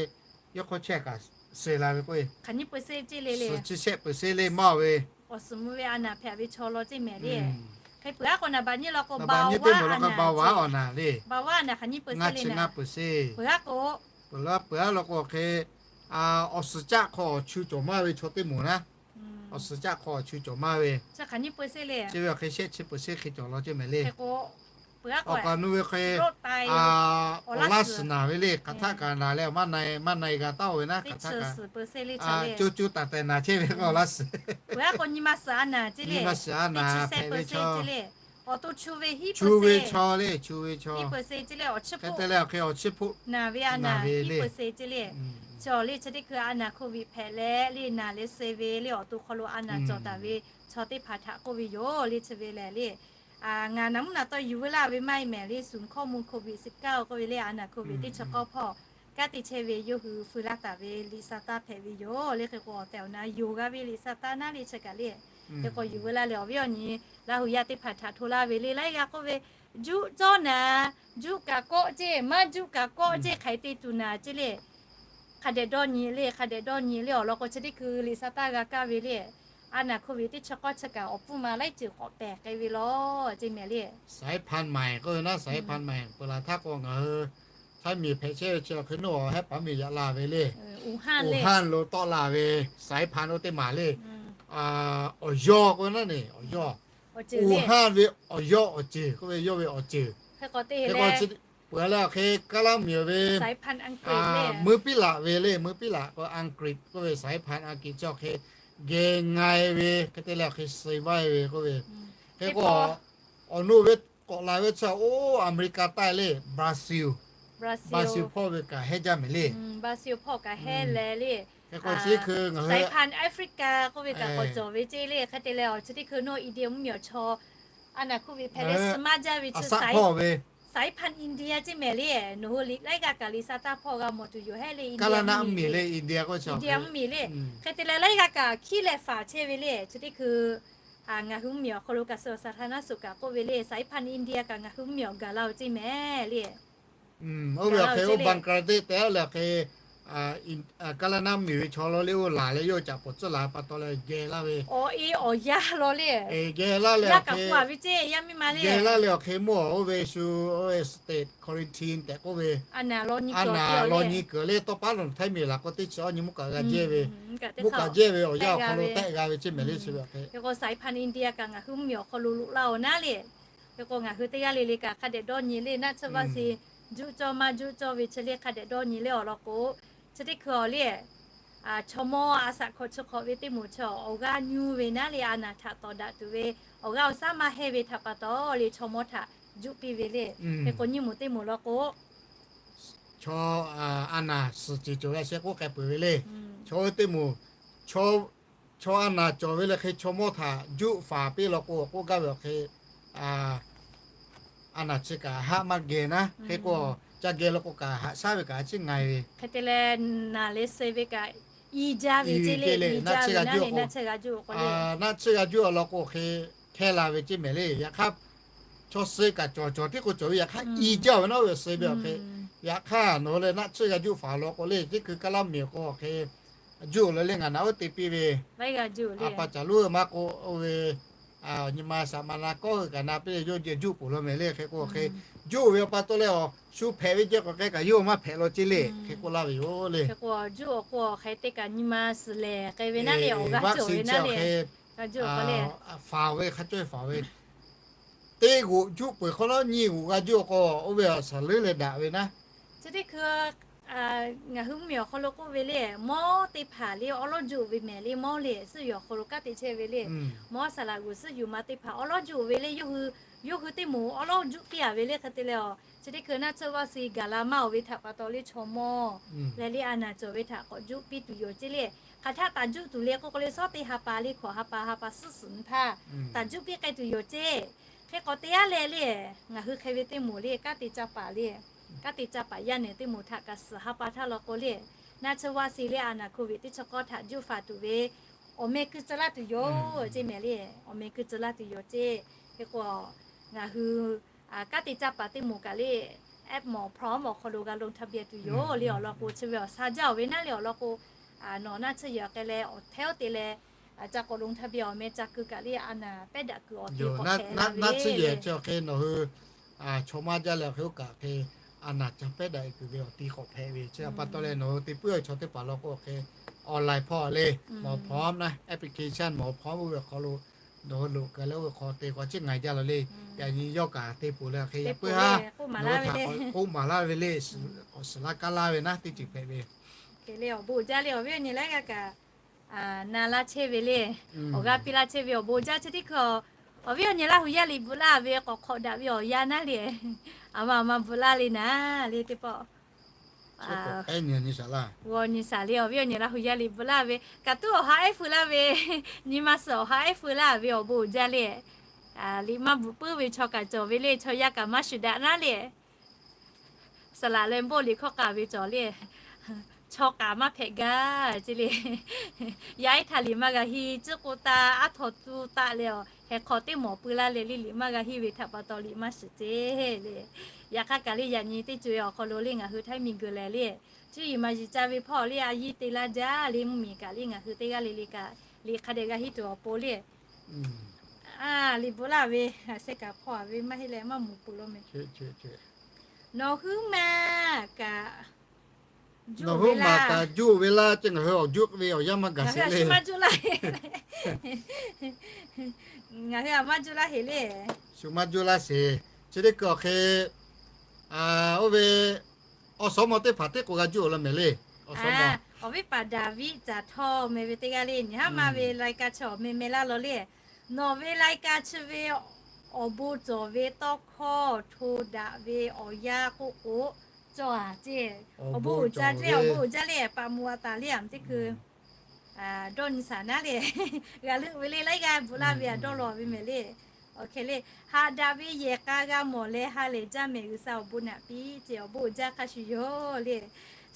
yawˇ hk'aw chehˇ kaꞈ suh la ve k'o, suh chi shehˆ peuˬ se le maˇ oˬ ve, awˬ suhˍ mvuh ve a naˍ hpehꞈ ve chaw law ceˇ mehˍ le. Hk'e peuˬ aˉ k'o naˍ baꞈ nyi law k'o, ba vaˉ awˬ naˍ le, ba vaˉ a naˍ hk'aˬ nyi peuˬ se le, ngaˇ chi ngaˇ peuˬ se. Peuˬ aˉ k'o, peuˬ aˉ peuˬ aˉ law k'o hk'e, awˬ suhˍ caˆ hk'aw awˬ chu cawˬ maˇ ve chaw teˇ moˍ naˉ, awˬ suhˍ caˆ hk'aw awˬ chu cawˬ maˇ ve, chi ve awˬ hk'e shehˆ chi peuˬ se hk'e cawˬ law ceˇ mehˍ le. Awˬ kaꞈ nu ve hk'e, awˬ laˇ suhˍ naˍ ve le, hk'aˬ htaˆ kaꞈ naˍ leh maˇ na e, maˇ na e g'a taˉ-oˬ ve naˉ, hk'aˬ htaˆ kaꞈ, co co taiˍ taiˍ naˍ chehˇ ve k'o awˬ laˇ suhˍ, nyi ma suhˍ a naˍ hpehꞈ ve chaw, chu ve chaw le, chu ve chaw, hk'e te leh awˬ hk'e awˬ chiˇ hpoˆ naˍ ve a naˍ ve le, chi awˬ le chi teˇ hkui a naˍ โควิด hpehꞈ leh le naˍ leh suh ve le awˬ to hk'aw lo a naˍ cawˬ taˍ ve chaw teˇ hpaˍ htaꞈ k'oˆ ve yoˬ le. Chi ve lehˬ le, ngaˬ naˍ mvuhˇ naˍ tawˇ yuˬ veu laˇ ve maˇ heˆ mehˍ le, ศูนย์ข้อมูลโควิดสิบเก้า k'oˆ ve le a naˍ โควิด teˇ chi k'awˇ hpawˇ kanˉ te chehˇ ve yawˇ hui feu laˇ taˍ ve liꞈ sa taˇ hpehꞈ ve yoˬ le. Hk'e k'o awˬ tehˬ awˬ na yonˍ g'a ve liꞈ sa taˇ naˉ le chi kaꞈ le, hk'e k'o yuˬ veu laˇ leh awˬ viˉ awˬ nyi Laˇ huˍ yaˇ teˇ hpaˍ htaꞈ hto laˇ ve le, laiˉ g'aˇ k'oˆ ve, juˆ cawˇ naˍ, juˆ kaꞈ kawˆ ceˇ, maˇ juˆ kaꞈ kawˆ ceˇ, hk'aˬ hk'e te tuˬ naˍ ceˇ le. Hk'a dehꞈ dawˇ nyi le, hk'a dehꞈ dawˇ nyi le awˬ lawn k'o chi teˇ hkui liꞈ sa taˇ g'a kaˇ ve le, a naˍ โควิด teˇ chi k'awˇ chi kaꞈ awˬ pfuhˇ ma laiˉ ceuˬ k'awꞈ pehˬ k'ai ve law ceˇ mehˍ le. สายพันธุ์ใหม่ k'oˆ ve naˉ, สายพันธุ์ใหม่ peuˬ laˬ htaˇ k'o ngaˬ hui htaˇ miˬ hpehꞈ chehˇ ve chi awˬ hk'e nawˉ hehˉ paˍ miˬ yaꞈ la ve le, Wuhan lo tawˆ la ve สายพันธุ์ oˇ teˇ maˬ le. Awˬ yawˇ k'oˆ ve naˉ ne, awˬ yawˇ, Wuhan ve awˬ yawˇ awˬ ceuˬ k'oˆ ve yawˇ ve awˬ ceuˬ. Hk'e k'o peuˬ leh awˬ hk'e kaˇ laˇ miˬ ve, meuˇ piˉ laꞈ ve le, meuˇ piˉ laꞈ k'o Anˍgriˍ k'oˆ ve สายพันธุ์ Anˍgriˍ chi awˬ hk'e geh ngai ve hk'e te leh awˬ hk'e suh vaiˇ ve k'oˆ ve. Hk'e k'o awˬ nu ve k'awꞈ la ve chi oˇ Aˍmeˍriˍkaˍ taiˇ le, Brazil, Brazil hpawˇ ve kaꞈ hehˉ jaˇ mehˍ le. Brazil hpawˇ kaꞈ hehˉ leh le, hk'e k'o chi teˇ hkui ngaˬ hui สายพันธุ์ Africa k'oˆ ve kaꞈ k'awꞈ cawˬ ve ceˇ le. Hk'e te leh awˬ chi teˇ hkui nawˉ India mvuhˇmiˬ awˬ chaw a naˍ โควิด hpehꞈ leh suh maˇ jaˇ ve chi สายพันธุ์ India ceˇ mehˍ le. Nawˬ hui liꞈ laiˉ g'aˇ kaꞈ liꞈ sa taˇ hpawˇ g'a mawˬ tuˬ yoˬ hehˉ le, India mvuhˇmiˬ le, India mvuhˇmiˬ le. Hk'e te leh laiˉ g'aˇ kaꞈ hkiˉ leh faˍ chehˇ ve le chi teˇ hkui ngaˬ hui mvuhˇmiˬ awˬ hk'aw lo kaꞈ suh awˬ สาธารณสุข kaꞈ k'oˆ ve le, สายพันธุ์ India kaꞈ ngaˬ hui mvuhˇmiˬ awˬ gaˬ la-oˬ ceˇ mehˍ le. Oˇ ve awˬ hk'e oˇ Bangladesh tehꞈ leh awˬ hk'e kaˇ laˇ naˉ miˬ ve chaw law le oˇ laˬ leh yawˇ caꞈ pawˍ tcuhˉ laˬ pa taw leh geh laˇ ve, awˬ e awˬ yaˇ law le, geh laˇ leh awˬ hk'e, geh laˇ leh awˬ hk'e mawˇ oˇ ve shu oˇ ve state quarantine tehꞈ k'oˆ ve, a naˍ law nyi kuiˬ le tawˇ paˉ lo htaiˇ miˬ laˬ k'o teˇ chi awˇ nyi mvuhˇ kaꞈ g'a jehˇ ve, mvuhˇ kaꞈ jehˇ ve awˬ yaˇ awˬ hk'aw lo tehˆ g'a ve ceˇ mehˍ le chi ve awˬ hk'e. Hk'e k'o สายพันธุ์ India kaꞈ ngaˬ hui mvuhˇmiˬ awˬ hk'aw lo loꞈ laˇ-oˬ naˉ le. Hk'e k'o ngaˬ hui teˇ g'aˇ le le kaꞈ hk'a dehꞈ dawˇ nyi le, naˆ tsuhˇ vaˇ si juˆ cawˇ maˇ juˆ cawˇ ve chi le hk'a dehꞈ dawˇ nyi le awˬ lawn k'o, chi teˇ hkui awˬ le chaw mawˇ a shaꞈ hkawꞈ chi hk'awꞈ ve teˇ moˍ chi awˬ g'aˇ nyu ve naˉ le a naˍ htaꞈ tawˍ daꞈ tuˬ ve awˬ g'aˇ awˬ shaˉ maˇ hehnˇ ve htaꞈ pa taw le chaw mawˇ htaꞈ juˆ piˇ ve le. Hk'e k'o nyiˇ moˍ teˇ moˍ law k'o, chaw a naˍ suhˍ ceˬ cawˬ ve a sheh k'oˆ k'ai peuˬ ve le. Chaw oˇ teˇ moˍ, chaw a naˍ cawˬ ve le hk'e chaw mawˇ htaꞈ juˆ faˍ piˇ law k'o k'oˆ gaˇ ve awˬ hk'e a naˍ chi kaꞈ haˆ maˇ geh naˉ. Hk'e k'o ca geh law k'o kaꞈ haꞈ shaˉ ve kaꞈ a ciˉ nga ve. Hk'e te leh naˍ leh suh ve kaꞈ i jaˇ ve ceˇ le, naˆ tsuhˇ g'a juˆ awˬ lawn k'o hk'e hkehˇ la ve ceˇ mehˍ le. Yaꞈ hk'aˇ chaw suh kaꞈ cawˬ cawˬ tiˉ k'o cawˬ ve yaꞈ hk'aˇ i jaˇ ve naˉ oˇ ve suh ve awˬ hk'e. Yaꞈ hk'aˇ nawˬ hui leh naˆ tsuhˇ g'a juˆ faˍ law k'o le, teˇ hkui kaˇ laˇ miˬ k'o awˬ hk'e juˆ leh le ngaˬ naꞈ oˉ te piˇ ve, a pa caˬ lonˉ maˇ k'o oˇ ve nyi ma shaꞈ ma na kawˆ hui kaꞈ na piˇ ve yawˇ juˆ peuˬ law mehˍ le. Hk'e k'o awˬ hk'e juˆ ve awˬ pa taw leh awˬ shu hpehꞈ ve jehˇ k'awꞈ k'ai kaꞈ yawˇ maˇ hpehꞈ law ceˇ le. Hk'e k'oˆ laˇ ve yoˬ le. Hk'e k'o juˆ awˬ k'o awˬ hk'e te kaꞈ nyi ma suhˍ lehˬ k'ai ve naˉ le, awˬ g'aˇ cawˬ ve naˉ le, g'a juˆ awˬ k'o le faˍ ve hk'a cawˇ ve faˍ ve teˇ g'oꞈ juˆ peuˬ hk'awꞈ nawˉ nyiˇ g'oꞈ g'a juˆ awˬ k'o oˇ ve awˬ shaˍ leuˉ leh daꞈ ve naˉ. Chi teˇ hkui ngaˬ hui mvuhˇmiˬ awˬ hk'aw lo k'oˆ ve le, mawˇ teˇ hpaˍ le awˉ lawˉ juˆ ve mehˍ le, mawˇ le suhˉ yuˬ awˬ hk'aw lo kanˉ te chehˇ ve le. Mawˇ saˍ laꞈ g'uiˬ suhˉ yuˬ ma teˇ hpaˍ awˉ lawˉ juˆ ve le, yawˇ hui, yawˇ hui teˇ moˍ awˉ lawˉ juˆ piˇ a ve le. Hk'e te leh a chi teˇ hkui naˆ tsuhˇ vaˇ si gaˬ la maˇ oˬ ve htaꞈ pa taw le chaw mawˇ leh le a naˍ cawˬ ve htaꞈ k'awꞈ juˆ piˇ tuˬ yoˬ ceˇ le. Hk'aˬ htaˆ taˍ juˆ tuˬ le k'oˆ k'o le, shawˉ teˇ ha pa le hkawꞈ ha pa ha pa suhˉ suhˍ nyi htaˇ taˍ juˆ piˇ k'ai tuˬ yoˬ ceˇ. Hk'e k'awꞈ te yaˇ leh le, ngaˬ hui hk'e ve teˇ moˍ le kanˉ te caˇ paˍ le, kanˉ te caˇ paˍ yaˇ nehˬ teˇ moˍ htaꞈ kaꞈ suhˍ ha pa htaˇ law k'o le, naˆ tsuhˇ vaˇ si le a naˍ โควิด teˇ chi k'awˇ htaꞈ juˆ faˍ tuˬ ve awˬ meh keu tcuh laˇ tuˬ yoˬ ceˇ mehˍ le. Awˬ meh keu tcuh laˇ tuˬ yoˬ ceˇ. Hk'e k'o ngaˬ hui kanˉ te caˇ paˍ teˇ moˍ kaꞈ le, app mawˬ พร้อม awˬ hk'aw lo g'a ลงทะเบียน tuˬ yoˬ le awˬ lawn k'o, chi ve awˬ sha jaˇ oˬ ve naˉ le awˬ lawn k'o nawˬ naˆ tsuhˇ yehˬ awˬ hk'e leh awˬ hteˇ oˇ te leh, ca k'awꞈ ลงทะเบียน awˬ meh ca keu kaꞈ le, a naˍ pehˉ daꞈ kuiˬ awˬ te k'awꞈ hpehꞈ la ve le. Naˆ tsuhˇ yehˬ chi awˬ hk'e nawˬ hui chaw maˇ jaˇ leh awˬ hk'e oˇ kaꞈ hk'e a naˍ ca pehˉ daꞈ kuiˬ ve awˬ te k'awꞈ hpehꞈ ve chi a pa taw leh nawˬ hui te puiˉ ve chaw teˇ hpaˍ law k'o hk'e online hpawˇ le, mawˬ hpawˇ naˆ application mawˬ hpawˇ oˇ ve awˬ hk'aw lo nawˬ hui loꞈ kaˬ leh oˇ ve hk'aw te k'awꞈ chiˇ ngaˬ jaˇ la le. Yaꞈ nyi yawˇ kaꞈ te peuˬ leh hk'e yaꞈ puiˉ haˉ k'oˆ maˍ laˇ ve le, awˬ suhˍ laˇ kaˉ laˇ ve naˉ teˇ ceuˬ hpehꞈ ve. Hk'e le awˬ bon uiˍ jaˇ le, awˬ viˉ awˬ nyi laiˉ g'aˇ kaꞈ na laˇ chehˇ ve le. Awˬ g'aˇ piˇ laˇ chehˇ ve awˬ bon uiˍ jaˇ chi teˇ hkui, awˬ viˉ awˬ nyi Laˇ huˍ yaˇ liꞈ bvuhꞈ laˇ ve k'awꞈ hk'awꞈ daꞈ ve awˬ yanˇ naˉ le, a ma a ma bvuhꞈ laˇ le naˉ le teˇ pawˆ g'aw nyi shaˍ le. Awˬ viˉ awˬ nyi Laˇ huˍ yaˇ liꞈ bvuhꞈ laˇ ve kaꞈ tuˉ awˬ ha ehˉ feu laˇ ve, nyi ma suhˍ awˬ ha ehˉ feu laˇ ve awˬ bon uiˍ jaˇ le. Liꞈ maˇ bvuhꞈ puiˉ ve chaw kaꞈ cawˬ ve le, chaw yaˇ kaꞈ maˇ shuˍ daꞈ naˉ le. Saˍ laꞈ leh bon liꞈ hkawˇ k'a ve cawˬ le. Chaw k'a maˇ hpehꞈ gaˇ ce le. Yaˇ ehˉ htaꞈ liꞈ maˇ g'a henˇ, tcuhˉ k'o taˇ aˉ htaw tuˇ taˆ leh awˬ heh hk'aw teˇ mawˬ pui laˇ leh le, liꞈ maˇ g'a henˇ ve htaꞈ pa taw liꞈ maˇ shiˍ ce le. Yaꞈ hk'aˇ kaꞈ le yaꞈ nyi teˇ co e awˬ hk'aw lo le ngaˬ hui Htaiˇ miˬ guiˬ lehˬ le, cuˇ yiˍ maˍ yiˍ ca ve hpawˇ le a yiˇ te laˇ jaˇ le, mvuhˇmiˬ kaꞈ le ngaˬ hui teˇ g'aˇ le le kaꞈ liꞈ hk'a dehꞈ g'a henˇ tuˬ awˬ pon le. Liꞈ bvuhꞈ laˇ ve, a sheh kaꞈ hpawˇ a ve maˇ heˆ leh maˇ mawˬ peuˬ law meh. Nawˬ huiˉ ma kaꞈ, nawˬ huiˉ ma kaꞈ juˇ ve laˇ ce, ngaˬ hui awˬ juˇ ve awˬ yanˇ maˇ gaˬ sheˍ le. Ngaˬ hui a maˇ juˇ laˇ heˍ le. Shu maˇ juˇ laˇ sheˍ. Chi teˇ hkui awˬ hk'e oˇ ve awˬ suhˍ mawˬ teˇ hpaˍ teˇ k'o g'a juˇ awˬ lawn mehˍ le. Awˬ viˉ paˍ Daˍviˆ Caˍ htawˇ meh ve teˇ g'aˇ le, nyi haˉ ma ve lai ka chi awˬ meh meh laˇ law le. Nawˬ ve lai ka chi ve awˬ bon cawˬ ve tawˇ hkawˇ hto daꞈ ve awˬ yanˇ k'oˆ k'o, cawˬ a ce. Awˬ bon uiˍ jaˇ le, awˬ bon uiˍ jaˇ le, paˍ mvuhˇ a taˍ le a teˇ hkui dawˇ nyi shaˍ naˉ le. G'a leuˆ ve le laiˉ g'aˇ bvuhꞈ laˇ ve a dawˇ law ve mehˍ le. Awˬ hk'e le, haꞈ daꞈ ve yehˬ k'a g'a mawˬ leh ha lehˬ jaˇ mehˍ, G'uiˬsha awˬ bon naꞈ piˇ ce, awˬ bon uiˍ jaˇ hk'a shuˍ yoˬ le.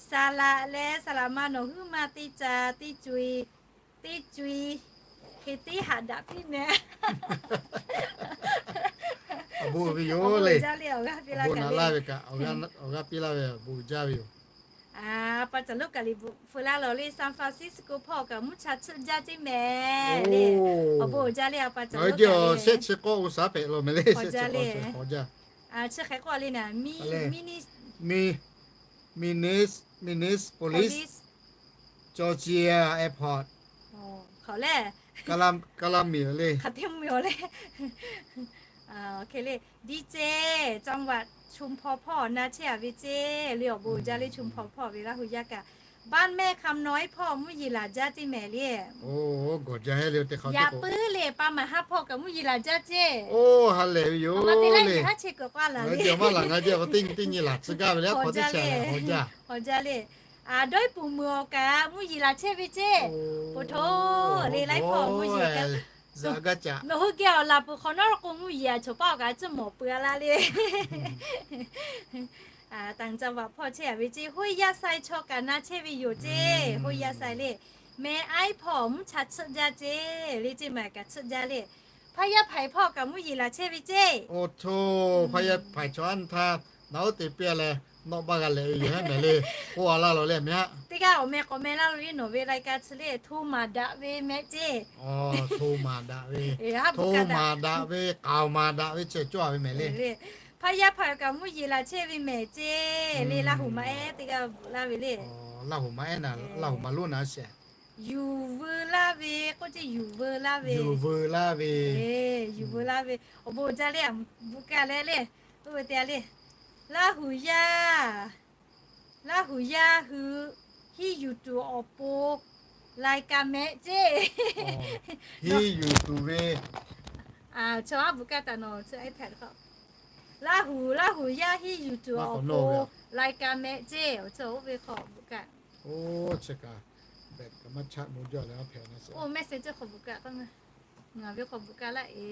Saˍ laꞈ leh saˍ laꞈ ma nawˬ huiˉ ma teˇ ca teˇ co e teˇ co e hk'e teˇ haꞈ daꞈ piˇ meh. Awˬ bon uiˍ ve yoˬ le. Awˬ bon naꞈ laˇ ve kaꞈ awˬ g'aˇ piˇ laˇ ve awˬ bon uiˍ jaˇ ve yoˬ. A pa Caˍ Loˉ kaꞈ liꞈ bvuhꞈ feu laˇ law le, San Francisco hpawˇ kaꞈ mvuhˇ cha tsuhˆ jaˇ teˇ mehˍ le. Awˬ bon uiˍ jaˇ le a pa Caˍ Loˉ kaꞈ le. Shehˆ chi k'awˆ o shaˉ hpehꞈ law meh le, shehˆ chi k'awˆ o shaˉ hpehꞈ jaˇ. Chi hk'e k'oˆ le naˍ, mi, mi, Minneapolis, Georgia airport. Hk'aˬ le, ka la miˬ le, hk'aˬ teˇ miˬ le. Hk'e le, di ce, จังหวัดชุมพร hpawˇ na chehˇ a ve ce le, awˬ bon uiˍ jaˇ le, ชุมพร hpawˇ ve Laˇ huˍ yaˇ kaꞈ, บ้านแม่คำน้อย hpawˇ mvuhˇ yeˬ laˬ jaˇ teˇ mehˍ le. Gawˬ jaˇ heˆ le, yaꞈ puiˉ le, ปางมะฮา hpawˇ kaꞈ mvuhˇ yeˬ laˬ jaˇ ce. O ha lehˬ ve yoˬ le. Haˉ che kuiˬ k'oˆ a laˬ le. Maˇ jaˇ maˇ laˬ ngaˇ jaˇ, teˇ nyi teˇ nyi laˬ tcuh gaˇ ve le, hk'aw teˇ ca le, hk'aw jaˇ. Hk'aw jaˇ le. A dawˇ iˉ puˍ meuˬ awˬ kaꞈ mvuhˇ yeˬ laˬ chehˇ ve ce. Poˬ htoˬ le laiˉ hpawˇ mvuhˇ yeˬ kaꞈ, nawˬ hui geh awˬ laˬ peuˬ hk'awꞈ nawˉ k'o mvuhˇ yeˬ a choˬ paˇ awˬ kaꞈ a tcuhˇ mawˬ peuˬ a laˇ le. ต่างจังหวัด hpawˇ chehˇ a ve ce, Hoˇ yaˇ sai chaw kaꞈ na chehˇ ve yoˬ ce. Hoˇ yaˇ sai le, meh aiˉ hpawˇ mvuhˇ cha tsuhˆ jaˇ ce. Le ce maˬ kaꞈ tsuhˆ jaˇ le. Hpaˇ yaˇ hpaiˍ hpawˇ kaꞈ mvuhˇ yeˬ laˬ chehˇ ve ce. O htoˬ, hpaˇ yaˇ hpaiˍ chaw anˇ htaˇ naˬ oˉ te piˇ a leh, nawˆ baˇ g'a lehꞈ ve yoˬ heˉ mehˍ le. K'oˆ a laˇ law le meh haˉ. Teˇ g'aˇ awˬ meh k'awꞈ meh laˇ lo le, nawˬ ve lai ka chi le, hto maˍ daꞈ ve meh ce. Hto maˍ daꞈ ve, hto maˍ daꞈ ve, k'aoˍ maˍ daꞈ ve chi cawˇ a ve mehˍ le. Hpaˇ yaˇ hpaiˍ kaꞈ mvuhˇ yeˬ laˬ chehˇ ve mehˍ ce. Le Laˇ huˍ ma ehˉ teˇ g'aˇ bvuhꞈ laˇ ve le. Laˇ huˍ ma ehˉ naˬ, Laˇ huˍ ma lonˉ naˬ sheˍ. Yuˬ veu laˇ ve k'oˆ ce, yuˬ veu laˇ ve. Yuˬ veu laˇ ve. Yuˬ veu laˇ ve. Awˬ bon uiˍ jaˇ le, a bvuhꞈ kaꞈ leh le. Oˇ ve te a le, Laˇ huˍ yaˇ, Laˇ huˍ yaˇ hui hiˇ yuˬ tuˬ awˬ pon lai ka mehˆ ce. Hiˇ yuˬ tuˬ ve. Chaw aˉ bvuhꞈ kaˇ taˍ nawˬ, Laˇ huˍ, Laˇ huˍ yaˇ hiˇ yuˬ tuˬ awˬ pon lai ka mehˆ ce. Awˬ ceuˬ oˇ ve hk'aw bvuhꞈ kaˇ. Oˇ chi kaꞈ, beh kaꞈ maˇ chaˆ mawˇ jaˇ leh a hpehꞈ na sheˍ. Oˇ mehˆ seh ceuˬ hk'aw bvuhꞈ kaˇ k'o, ngaˬ ve hk'aw bvuhꞈ kaˇ laˇ e.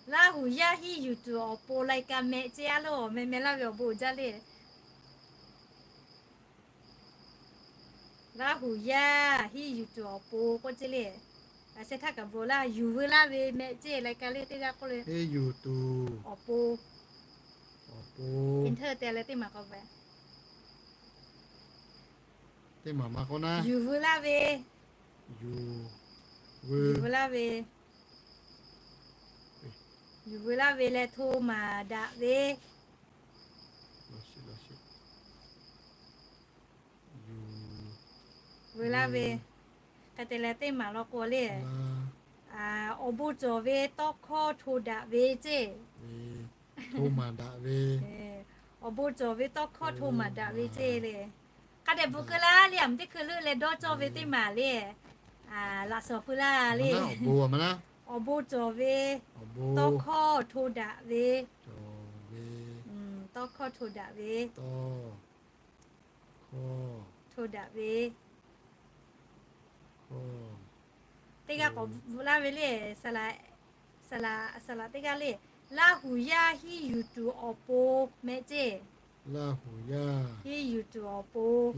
Laˇ huˍ yaˇ hiˇ yuˬ tuˬ awˬ pon lai ka mehˆ ce a loˬ, meh meh laˇ ve awˬ bon uiˍ jaˇ le. Laˇ huˍ yaˇ hiˇ yuˬ tuˬ awˬ pon k'oˆ ce le. A sheh htaˇ kaꞈ bvuhꞈ laˇ, yuˬ veu laˇ ve mehˆ ce lai ka le teˇ g'aˇ k'oˆ le. Hiˇ yuˬ tuˬ awˬ pon, awˬ pon te leh teˇ maˬ k'awꞈ ve Teˇ maˬ maˇ k'oˆ naˉ. Yuˬ veu laˇ ve. Yuˬ veu laˇ ve. Yuˬ veu laˇ ve leh hto maˍ daꞈ ve. Yuˬ veu laˇ ve. Hk'e te leh teˇ maˬ law k'o le, awˬ bon cawˬ ve tawˇ hkawˇ hto daꞈ ve ceˇ. Hto maˍ daꞈ ve. Awˬ bon cawˬ ve tawˇ hkawˇ hto maˍ daꞈ ve ceˇ le. Hk'a dehꞈ bvuhꞈ keu laˇ le, aˬ mvuhˇ teˇ hkui leuˆ leh dawˇ cawˇ ve teˇ maˬ le. Laꞈ shawnˍ feu laˇ le. Awˬ bon cawˬ ve tawˇ hkawˇ hto daꞈ ve. Tawˇ hkawˇ hto daꞈ ve. Hto daꞈ ve. Teˇ g'aˇ k'awꞈ bvuhꞈ laˇ ve le. Saˍ laꞈ teˇ g'aˇ le. Laˇ huˍ yaˇ hiˉ yuˬ tuˬ awˬ pon mehˆ ceˇ. Hiˉ yuˬ tuˬ awˬ pon.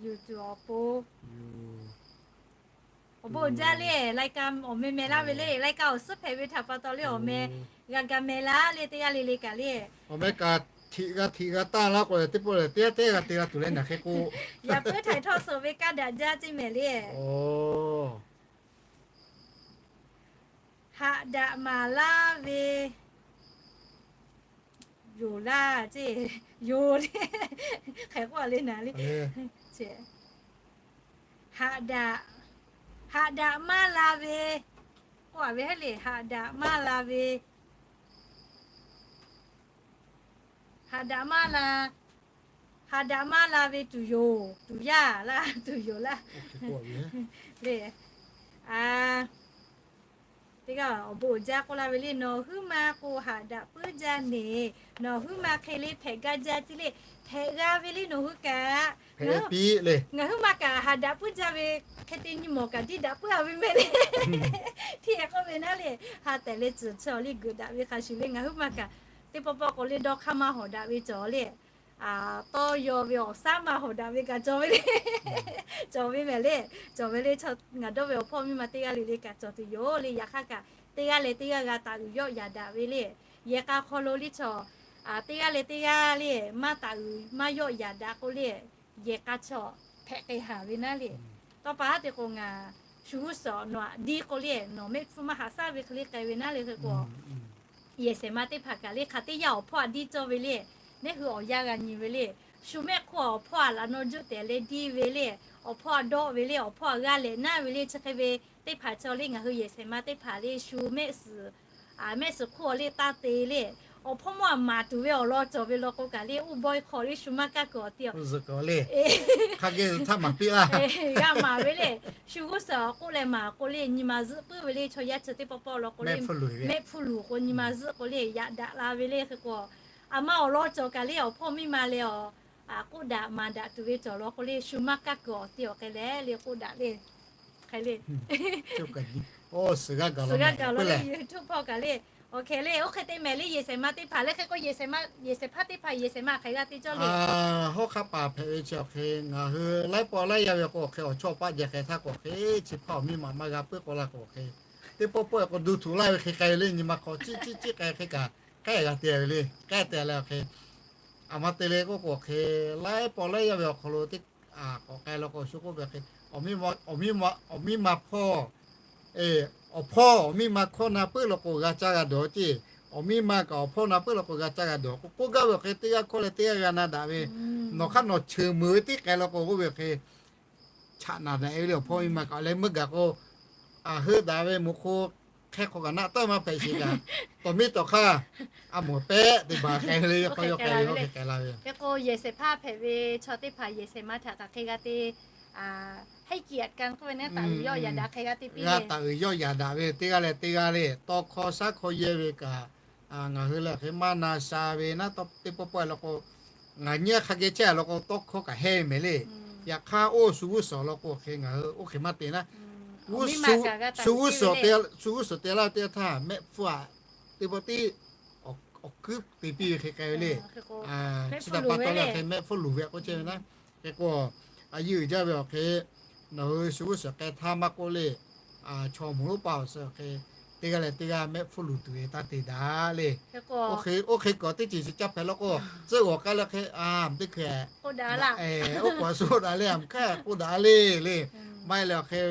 Yuˬ tuˬ awˬ pon. Awˬ bon jaˇ le, lai ka awˬ meh meh laˇ ve le, lai ka awˬ suhˉ hpehꞈ ve htaꞈ pa taw le awˬ meh g'a ga meh laˇ le, teˇ g'aˇ le le kaꞈ le. Awˬ meh kaꞈ htiꞈ g'a htiꞈ g'a taˇ laˇ k'o, teˇ pawˆ lehˬ teˇ g'aˇ teˇ g'aˇ g'a te g'a tuˬ leh naˬ hk'e k'o, yaꞈ puiˉ htaiˍ htawˇ suh ve kaˇ daꞈ jaˇ ceˇ mehˍ le. Haꞈ daꞈ maˍ laˇ ve yoˬ laˇ ceˇ, yoˬ le, hk'e k'oˆ le naˬ le. Haꞈ daꞈ, haꞈ daꞈ maˇ la ve k'oˆ a ve heˆ le, haꞈ daꞈ maˇ la ve, haꞈ daꞈ maˇ la, haꞈ daꞈ maˇ la ve tuˬ yoˬ, tuˬ yaˇ laˇ, tuˬ yoˬ laˇ le. Teˇ g'aˇ awˬ bon uiˍ jaˇ k'oˆ laˇ ve le, nawˬ huiˉ ma k'o haꞈ daꞈ puiˉ jaˇ neˬ, nawˬ huiˉ ma hk'e le hpehꞈ gaˇ jaˇ ceˇ le, hpehꞈ g'a ve le nawˬ hui kaꞈ. Ngaˬ huiˉ ma kaꞈ haꞈ daꞈ puiˉ jaˇ ve, hk'e te nyi mawˬ kaꞈ diˇ daꞈ puiˉ a ve mehˍ le. Hteˇ k'oˆ ve naˉ le, ha tehˬ leh tcuhˍ chi awˬ liˇ geuꞈ daꞈ ve hk'a shuˍ le, ngaˬ huiˉ ma kaꞈ teˇ pawˆ pawˆ k'o le dawˇ hk'aˇ maˇ hawˍ daꞈ ve cawˬ le. Tawˇ yaw ve awˬ shaˉ maˇ hawˍ daꞈ ve kaꞈ cawˬ ve le. Cawˬ ve mehˍ le. Cawˬ ve le, ngaˬ dawˇ ve awˬ hpawˇ miˇ ma teˇ g'aˇ le le kaꞈ cawˬ tuˬ yoˬ le. Yaꞈ hk'aˇ kaꞈ teˇ g'aˇ leh teˇ g'aˇ g'a taˍ uiˍ yawˆ yaꞈ daꞈ ve le. Yehˬ k'a hk'aw lo le chaw, teˇ g'aˇ leh teˇ g'aˇ le maˇ taˍ uiˍ maˇ yawˆ yaꞈ daꞈ k'o le, yehˬ k'a chaw hpehꞈ k'ai haˍ ve naˉ le. Tawˇ pa haˉ te k'o ngaˬ shu g'uˇ suhˍ nawˬ aꞈ diˇ k'o le, nawˬ mehˆ hpfuhˇ maˇ haꞈ shaˉ ve hk'e le k'ai ve naˉ le hk'e k'o, yehˬ shehˍ ma teˇ hpaˍ kaꞈ le hk'aˬ teˇ yanˇ awˬ hpawˇ aꞈ diˇ cawˇ ve le. Neˉ hui awˬ yanˇ g'a nyi ve le. Shu mehˆ hk'oˆ awˬ hpawˇ aꞈ laꞈ naw juˆ tehˬ leh diˇ ve le. Awˬ hpawˇ aꞈ dawˆ ve le. Awˬ hpawˇ aꞈ g'a lehꞈ naˉ ve le. Chi hk'e ve teˇ hpaˍ chaw le ngaˬ hui yehˬ shehˍ ma teˇ hpaˍ le shu mehˆ suhˍ mehˆ suhˍ hk'oˆ awˬ le taˇ te le. Awˬ hpawˇ mawˇ aꞈ maˍ tuˬ ve awˬ lawn cawˬ ve law k'o kaꞈ le, uˉ bawˇ hk'aw le shu maˇ kaˇ kuiˬ awˬ ti awˬ le, hk'a geh htaˇ maˍ piˇ laˇ. G'a maˍ ve le. Shu g'uˇ suhˍ awˬ k'oˆ leh maˍ k'o le, nyi ma zuhˆ puiˉ ve le. Chaw yaˇ chi teˇ pawˆ pawˆ law k'o le, mehˆ hpfuhˇ luˬ k'o nyi ma zuhˆ k'o le, yaꞈ daꞈ la ve le hk'e k'o, aˬ ma awˬ lawn cawˬ kaꞈ le awˬ hpawˇ miˇ ma leh awˬ k'oˆ daꞈ maˍ daꞈ tuˬ ve cawˬ law k'o le, shu maˇ kaˇ kuiˬ awˬ ti awˬ hk'e leh le k'oˆ daꞈ le. Hk'e le, suhˍ g'a gaˬ law le YouTube hpawˇ kaꞈ le. Awˬ hk'e le, oˇ hk'e te mehˍ le, yehˬ shehˍ ma teˇ hpaˍ le hk'e k'o, yehˬ shehˍ hpaˇ teˇ hpaˍ yehˬ shehˍ ma hk'aˬ g'a te cawˇ le. Hawˉ hk'aˆ paˍ hpehꞈ ve chi awˬ hk'e ngaˬ hui laiˉ pawˆ laiˉ yaˇ ve k'o awˬ hk'e awˬ chawˇ paˆ jehˬ hk'e htaˇ k'o awˬ hk'e chi hpaˇ awˬ miˇ ma maˇ g'a puiˉ k'o la k'o awˬ hk'e, teˇ pawˆ pawˆ e k'o duˇ htuꞈ laˇ ve hk'e k'ai ve le, nyi ma hk'aw ciˉ ciˉ ciˉ k'ai hk'e kaꞈ k'ehˉ g'a te ve le, k'ehˉ te leh awˬ hk'e, aˬ ma te le k'oˆ k'o awˬ hk'e, laiˉ pawˆ laiˉ yaˇ ve awˬ hk'aw lo teˇ k'awꞈ k'ai law k'o shu k'oˆ ve hk'e, awˬ miˇ ma hpawˇ, awˬ hpawˇ awˬ miˇ ma hkawˇ na puiˉ law k'o g'a caˇ g'a dawˬ ceˇ. Awˬ miˇ ma kaꞈ awˬ hpawˇ na puiˉ law k'o g'a caˇ g'a dawˬ k'o, k'oˆ gaˇ ve awˬ hk'e teˇ g'aˇ hkawˇ leh teˇ g'aˇ g'a na daꞈ ve, nawˬ hk'aˇ nawˬ cheuˬ meuˬ ve tiˉ k'ai law k'o k'oˆ ve awˬ hk'e, chaꞈ naˍ daꞈ e ve le awˬ hpawˇ miˇ ma kaꞈ leh meuˇ gaˬ k'o, aˬ heuˆ daꞈ ve meuˬ hk'o hk'e hk'aw kaꞈ naˆ tawˆ maˇ hpehꞈ sheˍ kaꞈ, tawˍ miˇ tawˍ hk'aˇ a mawˬ pehˉ te baˬ k'ai ve le, hk'aw yaw k'ai ve hk'e k'ai la ve. Hk'e k'o yehˬ shehˍ hpaˇ hpehꞈ ve chaw teˇ hpaˍ yehˬ shehˍ ma htaꞈ kaꞈ hk'e g'a te, haiˉ kiꞈ aꞈ kaꞈ k'oˆ ve naˉ taˍ uiˍ yawˆ yaꞈ daꞈ hk'e g'a te piˇ, g'a taˍ uiˍ yawˆ yaꞈ daꞈ ve teˇ g'aˇ leh teˇ g'aˇ le tawˇ hkawˇ shaˉ hkawˇ yehˇ ve kaꞈ, ngaˬ hui leh hk'e maˇ na sha ve naˉ, teˇ pawˆ pawˆ e law k'o, ngaˬ nyi hk'a geh chehˇ a law k'o tawˇ hkawˇ kaꞈ hehˇ ve mehˍ le. Yaꞈ hk'aˇ oˇ shu g'uˇ suhˍ law k'o hk'e ngaˬ hui oˇ hk'e maˇ te naˉ, shu g'uˇ suhˍ te laˇ ve teˇ g'aˇ htaˇ mehˆ hpfuhˇ aꞈ teˇ pawˆ tiˉ awˬ kuiˉ te piˇ ve hk'e k'ai ve le. Chi htaꞈ pa taw leh hk'e mehˆ hpfuhˇ luˬ ve k'oˆ chehˇ ve naˉ. Hk'e k'o, a yeˇ uiˍ jaˇ ve awˬ hk'e, nawˬ hui shu g'uˇ suhˍ k'ai htaˇ maˇ k'oˆ le, chaw moˍ lonˉ paˆ awˬ suhˍ awˬ hk'e teˇ g'aˇ leh teˇ g'aˇ mehˆ hpfuhˇ luˬ tuˬ ve taˇ te daꞈ le. Oˇ hk'e k'o teˇ ceuˬ chi caˇ hpehꞈ law k'o, tcuhˉ g'awˬ k'ai leh hk'e, a, teˇ hk'e, oˇ k'o a suh daꞈ leh a hk'e k'oˆ daꞈ le le. Maˇ heˆ leh awˬ hk'e,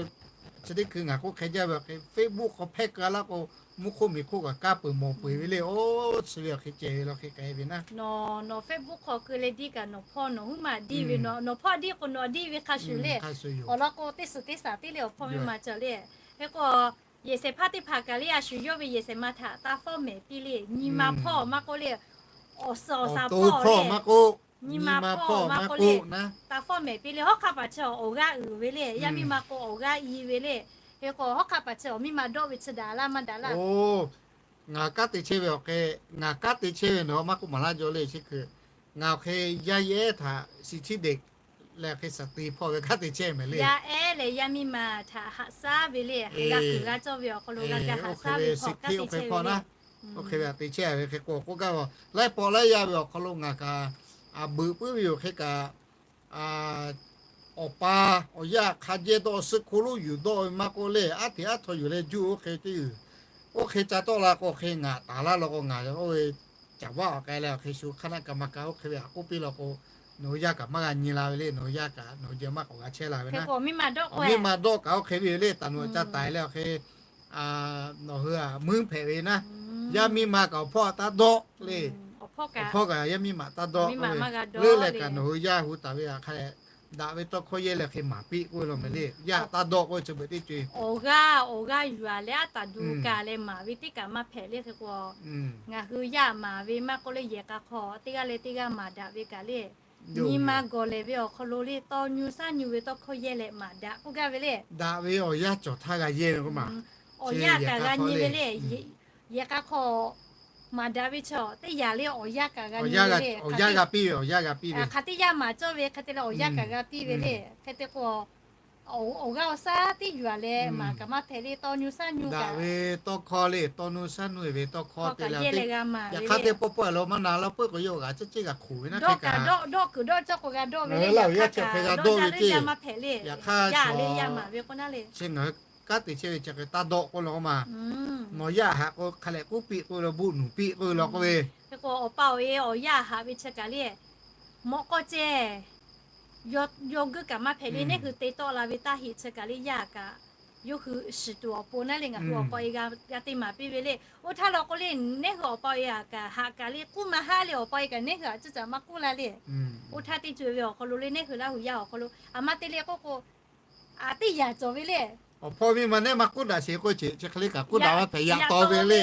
chi teˇ hkui ngaˬ k'oˆ hk'e jaˇ ve awˬ hk'e Facebook hk'aw hpehˇ keu laˇ k'o, mvuhˇ hk'oˆ miˬ hk'oˆ kaꞈ kaˇ peuˬ mawˬ peu eˬ ve le. Oˇ chi ve awˬ hk'e ceh ve law hk'e k'ai ve naˉ. Nawˬ nawˬ Facebook hk'aw keu leh diˇ kaꞈ nawˬ hpawˇ nawˬ huiˉ maˬ diˇ ve, nawˬ nawˬ hpawˇ diˇ k'o nawˬ diˇ ve hk'a shuˍ le. Awˬ lawn k'o teˇ suhˍ teˇ shaˍ tiˉ le awˬ hpawˇ miˇ ma cawˬ le. Hk'e k'o yehˬ shehˍ hpaˇ teˇ hpaˍ kaꞈ le a shu yawˇ ve yehˬ shehˍ ma htaꞈ taˇ fawˉ mehˍ piˇ le. Nyi ma hpawˇ maˇ k'oˆ le, awˬ suhˍ awˬ shaˍ hpawˇ maˇ k'oˆ, nyi ma hpawˇ maˇ k'oˆ, taˇ fawˉ mehˍ piˇ le. Hawˉ hk'aˇ paˍ chi awˬ g'aˇ uiˍ ve le. Yaˇ miˇ ma k'o awˬ g'aˇ i ve le. Hk'e k'o hawˉ hk'aˇ paˍ chi awˬ miˇ ma dawˆ ve chi daꞈ laˇ maˇ daꞈ laˇ. Oˇ, ngaˬ kanˉ te chehˇ ve awˬ hk'e, ngaˬ kanˉ te chehˇ ve nawˬ maˇ k'oˆ maˍ laˇ jaw le chi hkui. Ngaˬ awˬ hk'e yaˇ ehˉ htaꞈ shiˍ chiˉ deꞈ leh hk'e shaˍ te hpawˇ ve kanˉ te chehˇ mehˍ le. Yaˇ ehˉ leh yaˇ miˇ ma htaꞈ haꞈ shaˉ ve le, g'a kuiˬ g'a cawˇ ve awˬ hk'aw lo g'a g'a haꞈ shaˉ ve hk'e oˇ hk'e hpawˇ naˉ. Oˇ hk'e ve te chehˇ ve hk'e k'o k'oˆ gaˇ ve, laiˉ pawˆ laiˉ yaˇ ve awˬ hk'aw lo ngaˬ kaꞈ a beuꞈ puiˉ ve yoˬ hk'e kaꞈ, awˬ pa awˬ yaˇ hk'a jehˇ dawˇ suhˆ hk'oˆ lo yuˬ dawˇ ve maˇ k'oˆ le, aˉ hteꞈ aˉ htaw yuˬ leh juˇ oˇ hk'e te yuˬ. Oˇ hk'e ca tawˆ la k'o hk'e ngaˬ taˍ laˇ law k'o ngaˬ oˇ ve caˍ vaˇ awˬ k'ai leh awˬ hk'e shu hk'aˇ naˆ ka ma ka oˇ hk'e ve a k'oˆ piˇ law k'o, nawˬ hui yaˇ kaꞈ maˇ g'a nyi la ve le, nawˬ hui yaˇ kaꞈ nawˬ hui jeh maˇ k'awꞈ g'a chehˇ la ve naˉ. Awˬ miˇ ma dawˆ kaꞈ oˇ hk'e ve le, taˍ nawˬ ca taiˍ leh awˬ hk'e nawˬ hui a muiˉ hpehꞈ ve naˉ. Yaˇ miˇ ma kaꞈ awˬ hpawˇ taˇ dawˆ le. Awˬ hpawˇ kaꞈ yaˇ miˇ ma taˇ dawˆ le. Leuˉ leh kaꞈ nawˬ hui yaˇ hui taˍ ve a hk'a daꞈ ve tawˇ hkawˇ yehˇ leh hk'e maˍ piˇ k'oˆ ve law mehˍ le. Yaˇ taˇ dawˆ k'oˆ ve chi beuꞈ teˇ co-e. Awˬ g'aˇ awˬ g'aˇ yuˬ a leh aˉ taˍ duˬ kaꞈ leh maˍ ve teˇ kaꞈ maˇ hpehꞈ le hk'e k'o, ngaˬ hui yaˇ maˍ ve maˇ k'oˆ le, yehˬ k'a hk'aw teˇ g'aˇ leh teˇ g'aˇ maˍ daꞈ ve kaꞈ le. Nyi ma gawˬ lehˬ ve awˬ hk'aw lo le tawˇ nyu shaˉ nyu ve tawˇ hkawˇ yehˇ leh maˍ daꞈ k'oˆ gaˇ ve le. Daꞈ ve awˬ yanˇ cawˬ htaˇ g'a yehˇ ve k'o maˬ. Awˬ yanˇ kaꞈ g'a nyi ve le. Yehˬ k'a hk'aw maˍ daꞈ ve chaw teˇ yanˇ le awˬ yanˇ kaꞈ g'a nyi ve le. Awˬ yanˇ g'a piˇ ve, awˬ yanˇ g'a piˇ ve. Hk'aˬ teˇ yanˇ maˍ cawˇ ve hk'e te leh awˬ yanˇ kaꞈ g'a piˇ ve le. Hk'e te k'o, awˬ g'aˇ awˬ shaˉ teˇ yuˬ a leh maˍ kaꞈ maˇ hpehꞈ le, tawˇ nyu shaˉ nyu daꞈ ve tawˇ hkawˇ le, tawˇ nyu shaˉ nyu ve tawˇ hkawˇ te leh, yaꞈ hk'aˇ teˇ pawˆ pawˆ lo maˇ na laˇ peuˬ k'o, yawˇ g'a ceˇ ceˇ g'a hk'oˍ ve naˉ hk'e kaꞈ, dawˇ kuiˬ dawˇ cawˇ k'o g'a dawˇ ve le, yaꞈ hk'aˇ kaꞈ dawˇ jaˇ leh yaˇ maˇ hpehꞈ le. Yaꞈ hk'aˇ yaˇ le yaˇ maˍ ve k'o naˉ le, chi ngaˬ hui kanˉ te chehˇ ve chi hk'e taˇ dawˆ k'oˆ law maˬ. Nawˬ yaˇ haꞈ k'o hk'a lehˬ k'oˆ piˇ k'oˆ ve la, buˆ nuˬ piˇ k'oˆ ve law k'oˆ ve. Hk'e k'o awˬ pa awˬ e awˬ yaˇ haꞈ ve chi kaꞈ le, mawꞈ k'aw ceh yawˇ geuˆ kaꞈ maˇ hpehꞈ le. Neˇ hui te tawˆ la ve taˇ heꞈ chi kaꞈ le, yaˇ kaꞈ yawˇ hui shiˍ tuˬ awˬ pon naˉ le, ngaˬ hui awˬ pa awˬ e g'a te maˍ piˇ ve le. Oˇ htaˇ law k'o le, neˇ hui awˬ pa awˬ e a kaꞈ haꞈ kaꞈ le k'uˉ maˇ haˆ le, awˬ pa awˬ e kaꞈ neˇ hui a ciˉ caꞈ maˇ k'uˉ la le. Oˇ htaˇ teˇ co-e ve awˬ hk'aw lo le, neˇ hui Laˇ huˍ yaˇ awˬ hk'aw lo a maˇ te le k'oˆ k'o, a teˇ yanˇ cawˬ ve le. Awˬ hpawˇ miˇ ma neˇ maˇ k'uˉ daꞈ sheˍ k'oˆ ce, chi hk'e le kaꞈ k'uˉ daꞈ maˇ hpehꞈ, yaꞈ taw ve le.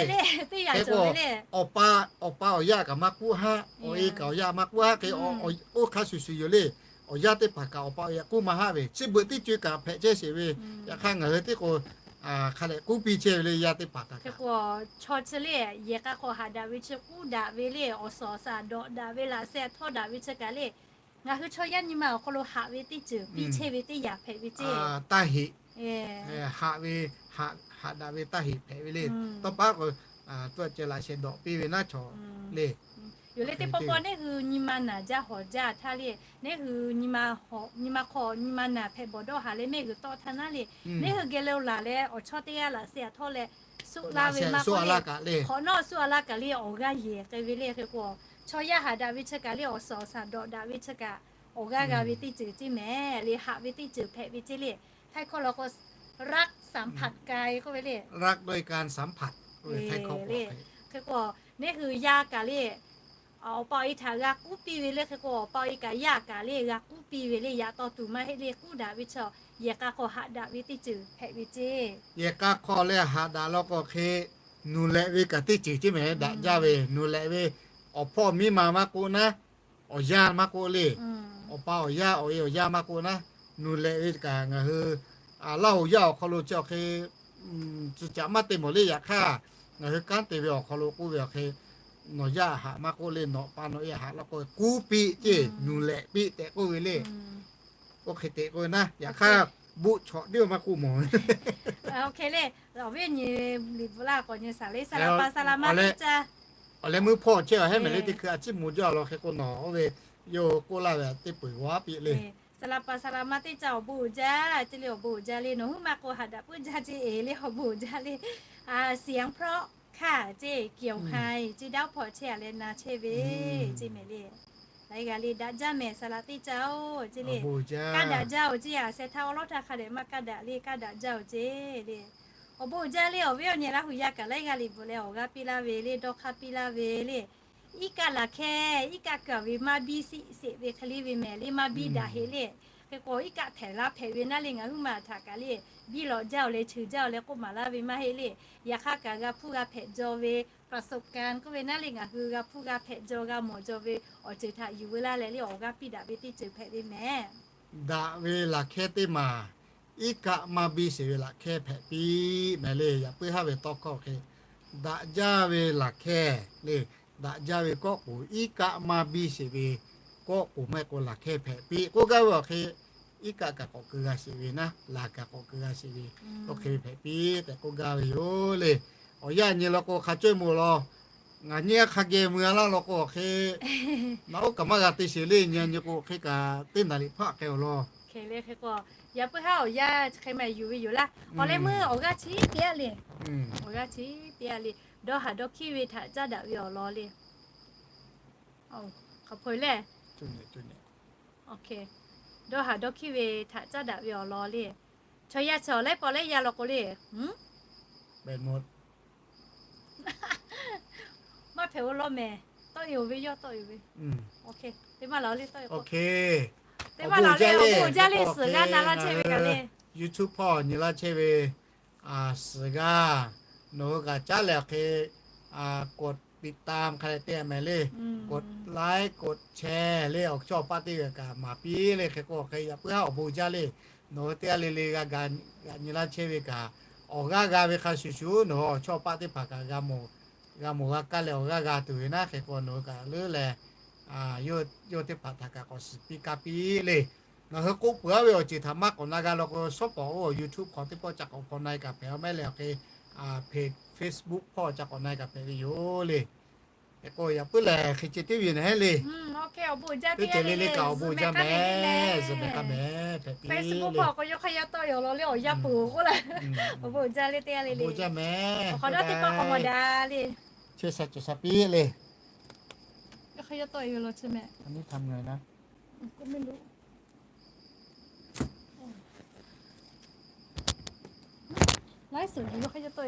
Teˇ yanˇ cawˬ ve le. Awˬ pa awˬ yaˇ kaꞈ maˇ k'uˉ haˆ, awˬ e kaꞈ awˬ yaˇ maˇ k'uˉ haˆ hk'e, oˇ hk'a shuˍ shuˍ yoˬ le. Awˬ yaˇ teˇ hpaˍ kaꞈ awˬ pa awˬ e k'uˉ maˇ haˆ ve, chi beuꞈ teˇ co-e kaꞈ hpehꞈ chehˇ sheˍ ve. Yaꞈ hk'aˇ ngaˬ hui teˇ k'o hk'a lehˬ k'uˉ piˇ chehˇ ve le, yaˇ teˇ hpaˍ kaꞈ. Chaw chi le, yehˬ k'a hk'aw haꞈ daꞈ ve chi k'uˉ daꞈ ve le, awˬ suhˍ awˬ shaˍ dawꞈ daꞈ ve, laꞈ sheh htawˇ daꞈ ve chi kaꞈ le, ngaˬ hui chaw yaˇ nyi ma awˬ hk'aw lo haꞈ ve teˇ ceuˬ piˇ chehˇ ve teˇ yanˇ hpehꞈ ve ceˇ. Taˇ heꞈ, haꞈ ve, haꞈ daꞈ ve taˇ heꞈ hpehꞈ ve le. Tawˇ pa k'o, tcuh ceh laꞈ sheh dawꞈ piˇ ve naˉ chaw le. Yoˬ le, teˇ pawˆ pawˆ neˇ hui nyi ma naˬ jaˇ hawˍ jaˇ htaˇ le, neˇ hui nyi ma hk'aw nyi ma naˬ hpehꞈ bawˬ dawˇ haˍ leh mehˆ g'uiˬ tawˆ htaˇ naˉ le, neˇ hui geh le laˬ leh awˬ chawˇ teˇ g'aˇ laꞈ sheh htawˇ leh suˆ laˇ ve maˇ k'oˆ le, hk'awꞈ nawˉ suˆ a laˇ kaꞈ le awˬ g'aˇ yehˬ k'ai ve le. Hk'e k'o, chaw yaˇ haꞈ daꞈ ve chi kaꞈ le, awˬ suhˍ awˬ shaˍ dawꞈ daꞈ ve chi kaꞈ awˬ g'aˇ g'a ve teˇ ceuˬ ceˇ mehˍ le, haꞈ ve teˇ ceuˬ hpehꞈ ve ceˇ le. Htaiˇ hkawˇ law k'o รักสัมผัสกาย k'oˆ ve le. รักด้วยการสัมผัส k'oˆ ve Htaiˇ hkawˇ le. Hk'e k'o, neˇ hui yaˇ kaꞈ le awˬ pa awˬ e htaꞈ g'a k'uˉ piˇ ve le. Hk'e k'o awˬ pa awˬ e kaꞈ yaˇ kaꞈ le g'a k'uˉ piˇ ve le. Yaꞈ taw tuˬ maˇ heˆ le, k'uˉ daꞈ ve chaw yehˬ k'a hk'aw haꞈ daꞈ ve teˇ ceuˬ hpehꞈ ve ceˇ. Yehˬ k'a hk'aw leh haꞈ daꞈ law k'o hk'e, nuˬ lehꞈ ve kaꞈ teˇ ceuˬ ceˇ mehˍ daꞈ jaˇ ve. Nuˬ lehꞈ ve awˬ hpawˇ miˇ ma maˇ k'oˆ naˉ, awˬ yanˇ maˇ k'oˆ le, awˬ pa awˬ yaˇ awˬ e awˬ yanˇ maˇ k'oˆ naˉ, nuˬ lehꞈ ve kaꞈ ngaˬ hui Laˇ huˍ yaˇ awˬ hk'aw lo chi awˬ hk'e tcuh caꞈ maˇ te mawˬ le. Yaꞈ hk'aˇ ngaˬ hui kanˉ te ve awˬ hk'aw lo k'oˆ ve awˬ hk'e, nawˬ yaˇ haꞈ maˇ k'oˆ le, nawˬ pa nawˬ e haꞈ law k'o k'uˉ piˇ ceˇ, nuˬ lehꞈ piˇ tehꞈ k'oˆ ve le. Oˇ hk'e te k'oˆ ve naˉ, yaꞈ hk'aˇ buˆ chawꞈ teˇ maˇ k'oˆ mawˬ. Awˬ hk'e le, awˬ viˉ nyi liꞈ bvuhꞈ laˇ k'awꞈ nyi saˍ le, saˍ laꞈ pa saˍ laꞈ ma teˇ caˇ awˬ leh meuˇ hpawˇ chehˇ a hehˉ mehˍ le. Teˇ hkui a ciˉ mo jaˇ law hk'e k'o nawˬ oˇ ve yawˇ k'oˆ laˇ ve teˇ peu-eˬ g'awˇ piˇ le. Saˍ laꞈ pa saˍ laꞈ ma teˇ caˇ awˬ bon uiˍ jaˇ ceˇ le, awˬ bon uiˍ jaˇ le, nawˬ huiˉ maˇ k'o haꞈ daꞈ puiˉ jaˇ ceˇ e le awˬ bon uiˍ jaˇ le. เสียงเพราะค่ะ ceˇ, เกี่ยวไฮ ceˇ, daˇ hpawˇ chehˇ a leh na chehˇ ve ceˇ mehˍ le. Laiˉ g'aˇ le daꞈ jaˇ mehˍ, saˍ laꞈ teˇ caˇ oˬ ceˇ le. Kaˇ daꞈ jaˇ oˬ ceˇ, a sheh htaˇ awˉ lawˉ htaˇ hk'a dehꞈ maˇ kaˇ daꞈ le, kaˇ daꞈ jaˇ oˬ ceˇ le. Awˬ bon uiˍ jaˇ le, awˬ viˉ awˬ nyi Laˇ hu yaˇ kaꞈ laiˉ g'aˇ le bvuhꞈ leh awˬ g'aˇ piˇ laˇ ve le, dawˇ hk'aˇ piˇ laˇ ve le. Iˉ kaˆ laˬ hkehˇ, iˉ kaˆ kaˬ ve maˇ biˇ siˆ seˍ ve hk'e le ve mehˍ le, maˇ biˇ daꞈ heˆ le. Hk'e k'o iˉ kaˆ htehꞈ laˇ hpehꞈ ve naˉ le, ngaˬ huiˉ ma htaꞈ kaꞈ le, biˇ lawꞈ jaˇ oˬ leh cheuˬ jaˇ oˬ leh k'oˆ maˍ laˇ ve maˇ heˆ le. Yaꞈ hk'aˇ kaꞈ g'a hpuˇ g'a hpehꞈ jaw ve ประสบการณ์ k'oˆ ve naˉ le, ngaˬ hui g'a hpuˇ g'a hpehꞈ jaw g'a mawˬ jaw ve awˬ ceuˬ htaꞈ yuˬ veu laˇ leh le, awˬ g'aˇ piˇ daꞈ ve teˇ ceuˬ hpehꞈ ve mehˍ. Daꞈ ve laˬ hkehˇ teˇ maˬ, iˉ kaˆ maˇ biˇ sheˍ ve laˬ hkehˇ hpehꞈ piˇ mehˍ le. Yaꞈ puiˉ haˉ ve tawˇ hkawˇ hk'e, daꞈ jaˇ ve laˬ hkehˇ le, daꞈ jaˇ ve kawˆ k'oˍ, iˉ kaˆ maˇ biˇ sheˍ ve kawˆ k'oˍ maˇ heˆ k'o laˬ hkehˇ hpehꞈ piˇ k'oˆ gaˇ ve awˬ hk'e, iˉ kaˆ kaꞈ k'awꞈ keu g'a sheˍ ve naˉ, laˬ kaꞈ k'awꞈ keu g'a sheˍ ve, oˇ hk'e ve hpehꞈ piˇ tehꞈ k'oˆ gaˇ ve yoˬ le. Awˬ yanˇ nyi law k'o hk'a cawˇ e mawˬ law, ngaˬ nyi hk'a geh mui a laˇ law k'o awˬ hk'e, naꞈ oˉ kaꞈ maˇ g'a te sheˍ le. Nyi nyi k'o hk'e kaꞈ teˇ naˍ liꞈ hpaˆ k'ai awˬ lawn. Hk'e le hk'e k'o, yaꞈ puiˉ haˉ awˬ yanˇ chi hk'e ma yuˬ ve yoˬ laˇ. Awˬ leh meuˇ awˬ g'aˇ chi piˇ a le. Awˬ g'aˇ chi piˇ a le. Dawˇ haˍ dawˇ hkiˇ ve htaꞈ caˉ daꞈ ve awˬ lawn le. Hk'a hpawˇ le. Dawˇ haˍ dawˇ hkiˇ ve htaꞈ caˉ daꞈ ve awˬ lawn le. Chaw yaˇ chi awˬ laiˉ pawˆ laiˉ yaˇ law k'o le. Maˇ hpehꞈ-o law mehˍ. Tawˆ e-oˬ ve yawˇ tawˆ e-oˬ ve. Teˇ maˇ laˬ le tawˆ e-oˬ. Teˇ maˇ laˬ le, awˬ bon uiˍ jaˇ le, suhˍ g'aˇ na laˇ chehˇ ve kaꞈ le. YouTube hpawˇ nyi laˇ chehˇ ve suhˍ g'aˇ, nawˬ hui kaꞈ caˉ leh awˬ hk'e กดติดตาม hk'a leh te a mehˍ le. กดไลค์ กดแชร์ le, awˬ chawˇ paˆ teˇ g'aˇ kaꞈ maˍ piˇ le. Hk'e k'o hk'e yaꞈ puiˉ haˉ awˬ bon jaˇ le. Nawˬ hui teˇ g'aˇ le le g'a ga g'aꞈ nyi laˇ chehˇ ve kaꞈ, awˬ g'aˇ g'a ve hk'a shuˍ shuˍ nawˬ hui awˬ chawˇ paˆ teˇ hpaˍ kaꞈ g'a mawˬ g'a kaˇ leh awˬ g'aˇ g'a tuˬ ve naˉ. Hk'e k'o nawˬ hui kaꞈ leuˉ leh yawˇ teˇ hpaˍ htaꞈ kaꞈ k'awꞈ shiˍ piˇ kaˇ piˇ le. Ngaˬ hui k'oˆ peuˬ a ve awˬ ceuˬ htaꞈ maˇ k'awꞈ na g'a law k'o, shawˉ pawˍ oˇ awˬ YouTube hk'aw teˇ pawˆ ca k'awꞈ hpaw na e kaꞈ hpehꞈ a mehˍ leh awˬ hk'e, Facebook hpawˇ ca k'awꞈ na e kaꞈ hpehꞈ ve yoˬ le. Hk'e k'o yaꞈ puiˉ lehˬ hk'e ceh tiˉ ve nehˉ le. Teˇ ceuˬ le le kaꞈ awˬ bon jaˇ mehˍ. Zuhꞈ mehˍ k'a mehˍ hpehꞈ piˇ le. Facebook hpawˇ k'o yawˇ hk'aˇ yaˇ tawˆ e awˬ lawn le, awˬ yaˇ peuˬ k'oˆ la. Awˬ bon jaˇ le teˇ g'aˇ le le. Awˬ hk'awꞈ dawˇ teˇ pawˆ k'awꞈ mawˬ daꞈ le. Chehˇ sha cawˬ sha piˇ le. Yawˇ hk'aˇ yaˇ tawˆ e ve law chi mehˍ. Laiˉ suhˍ yuˬ yawˇ hk'aˇ yaˇ tawˆ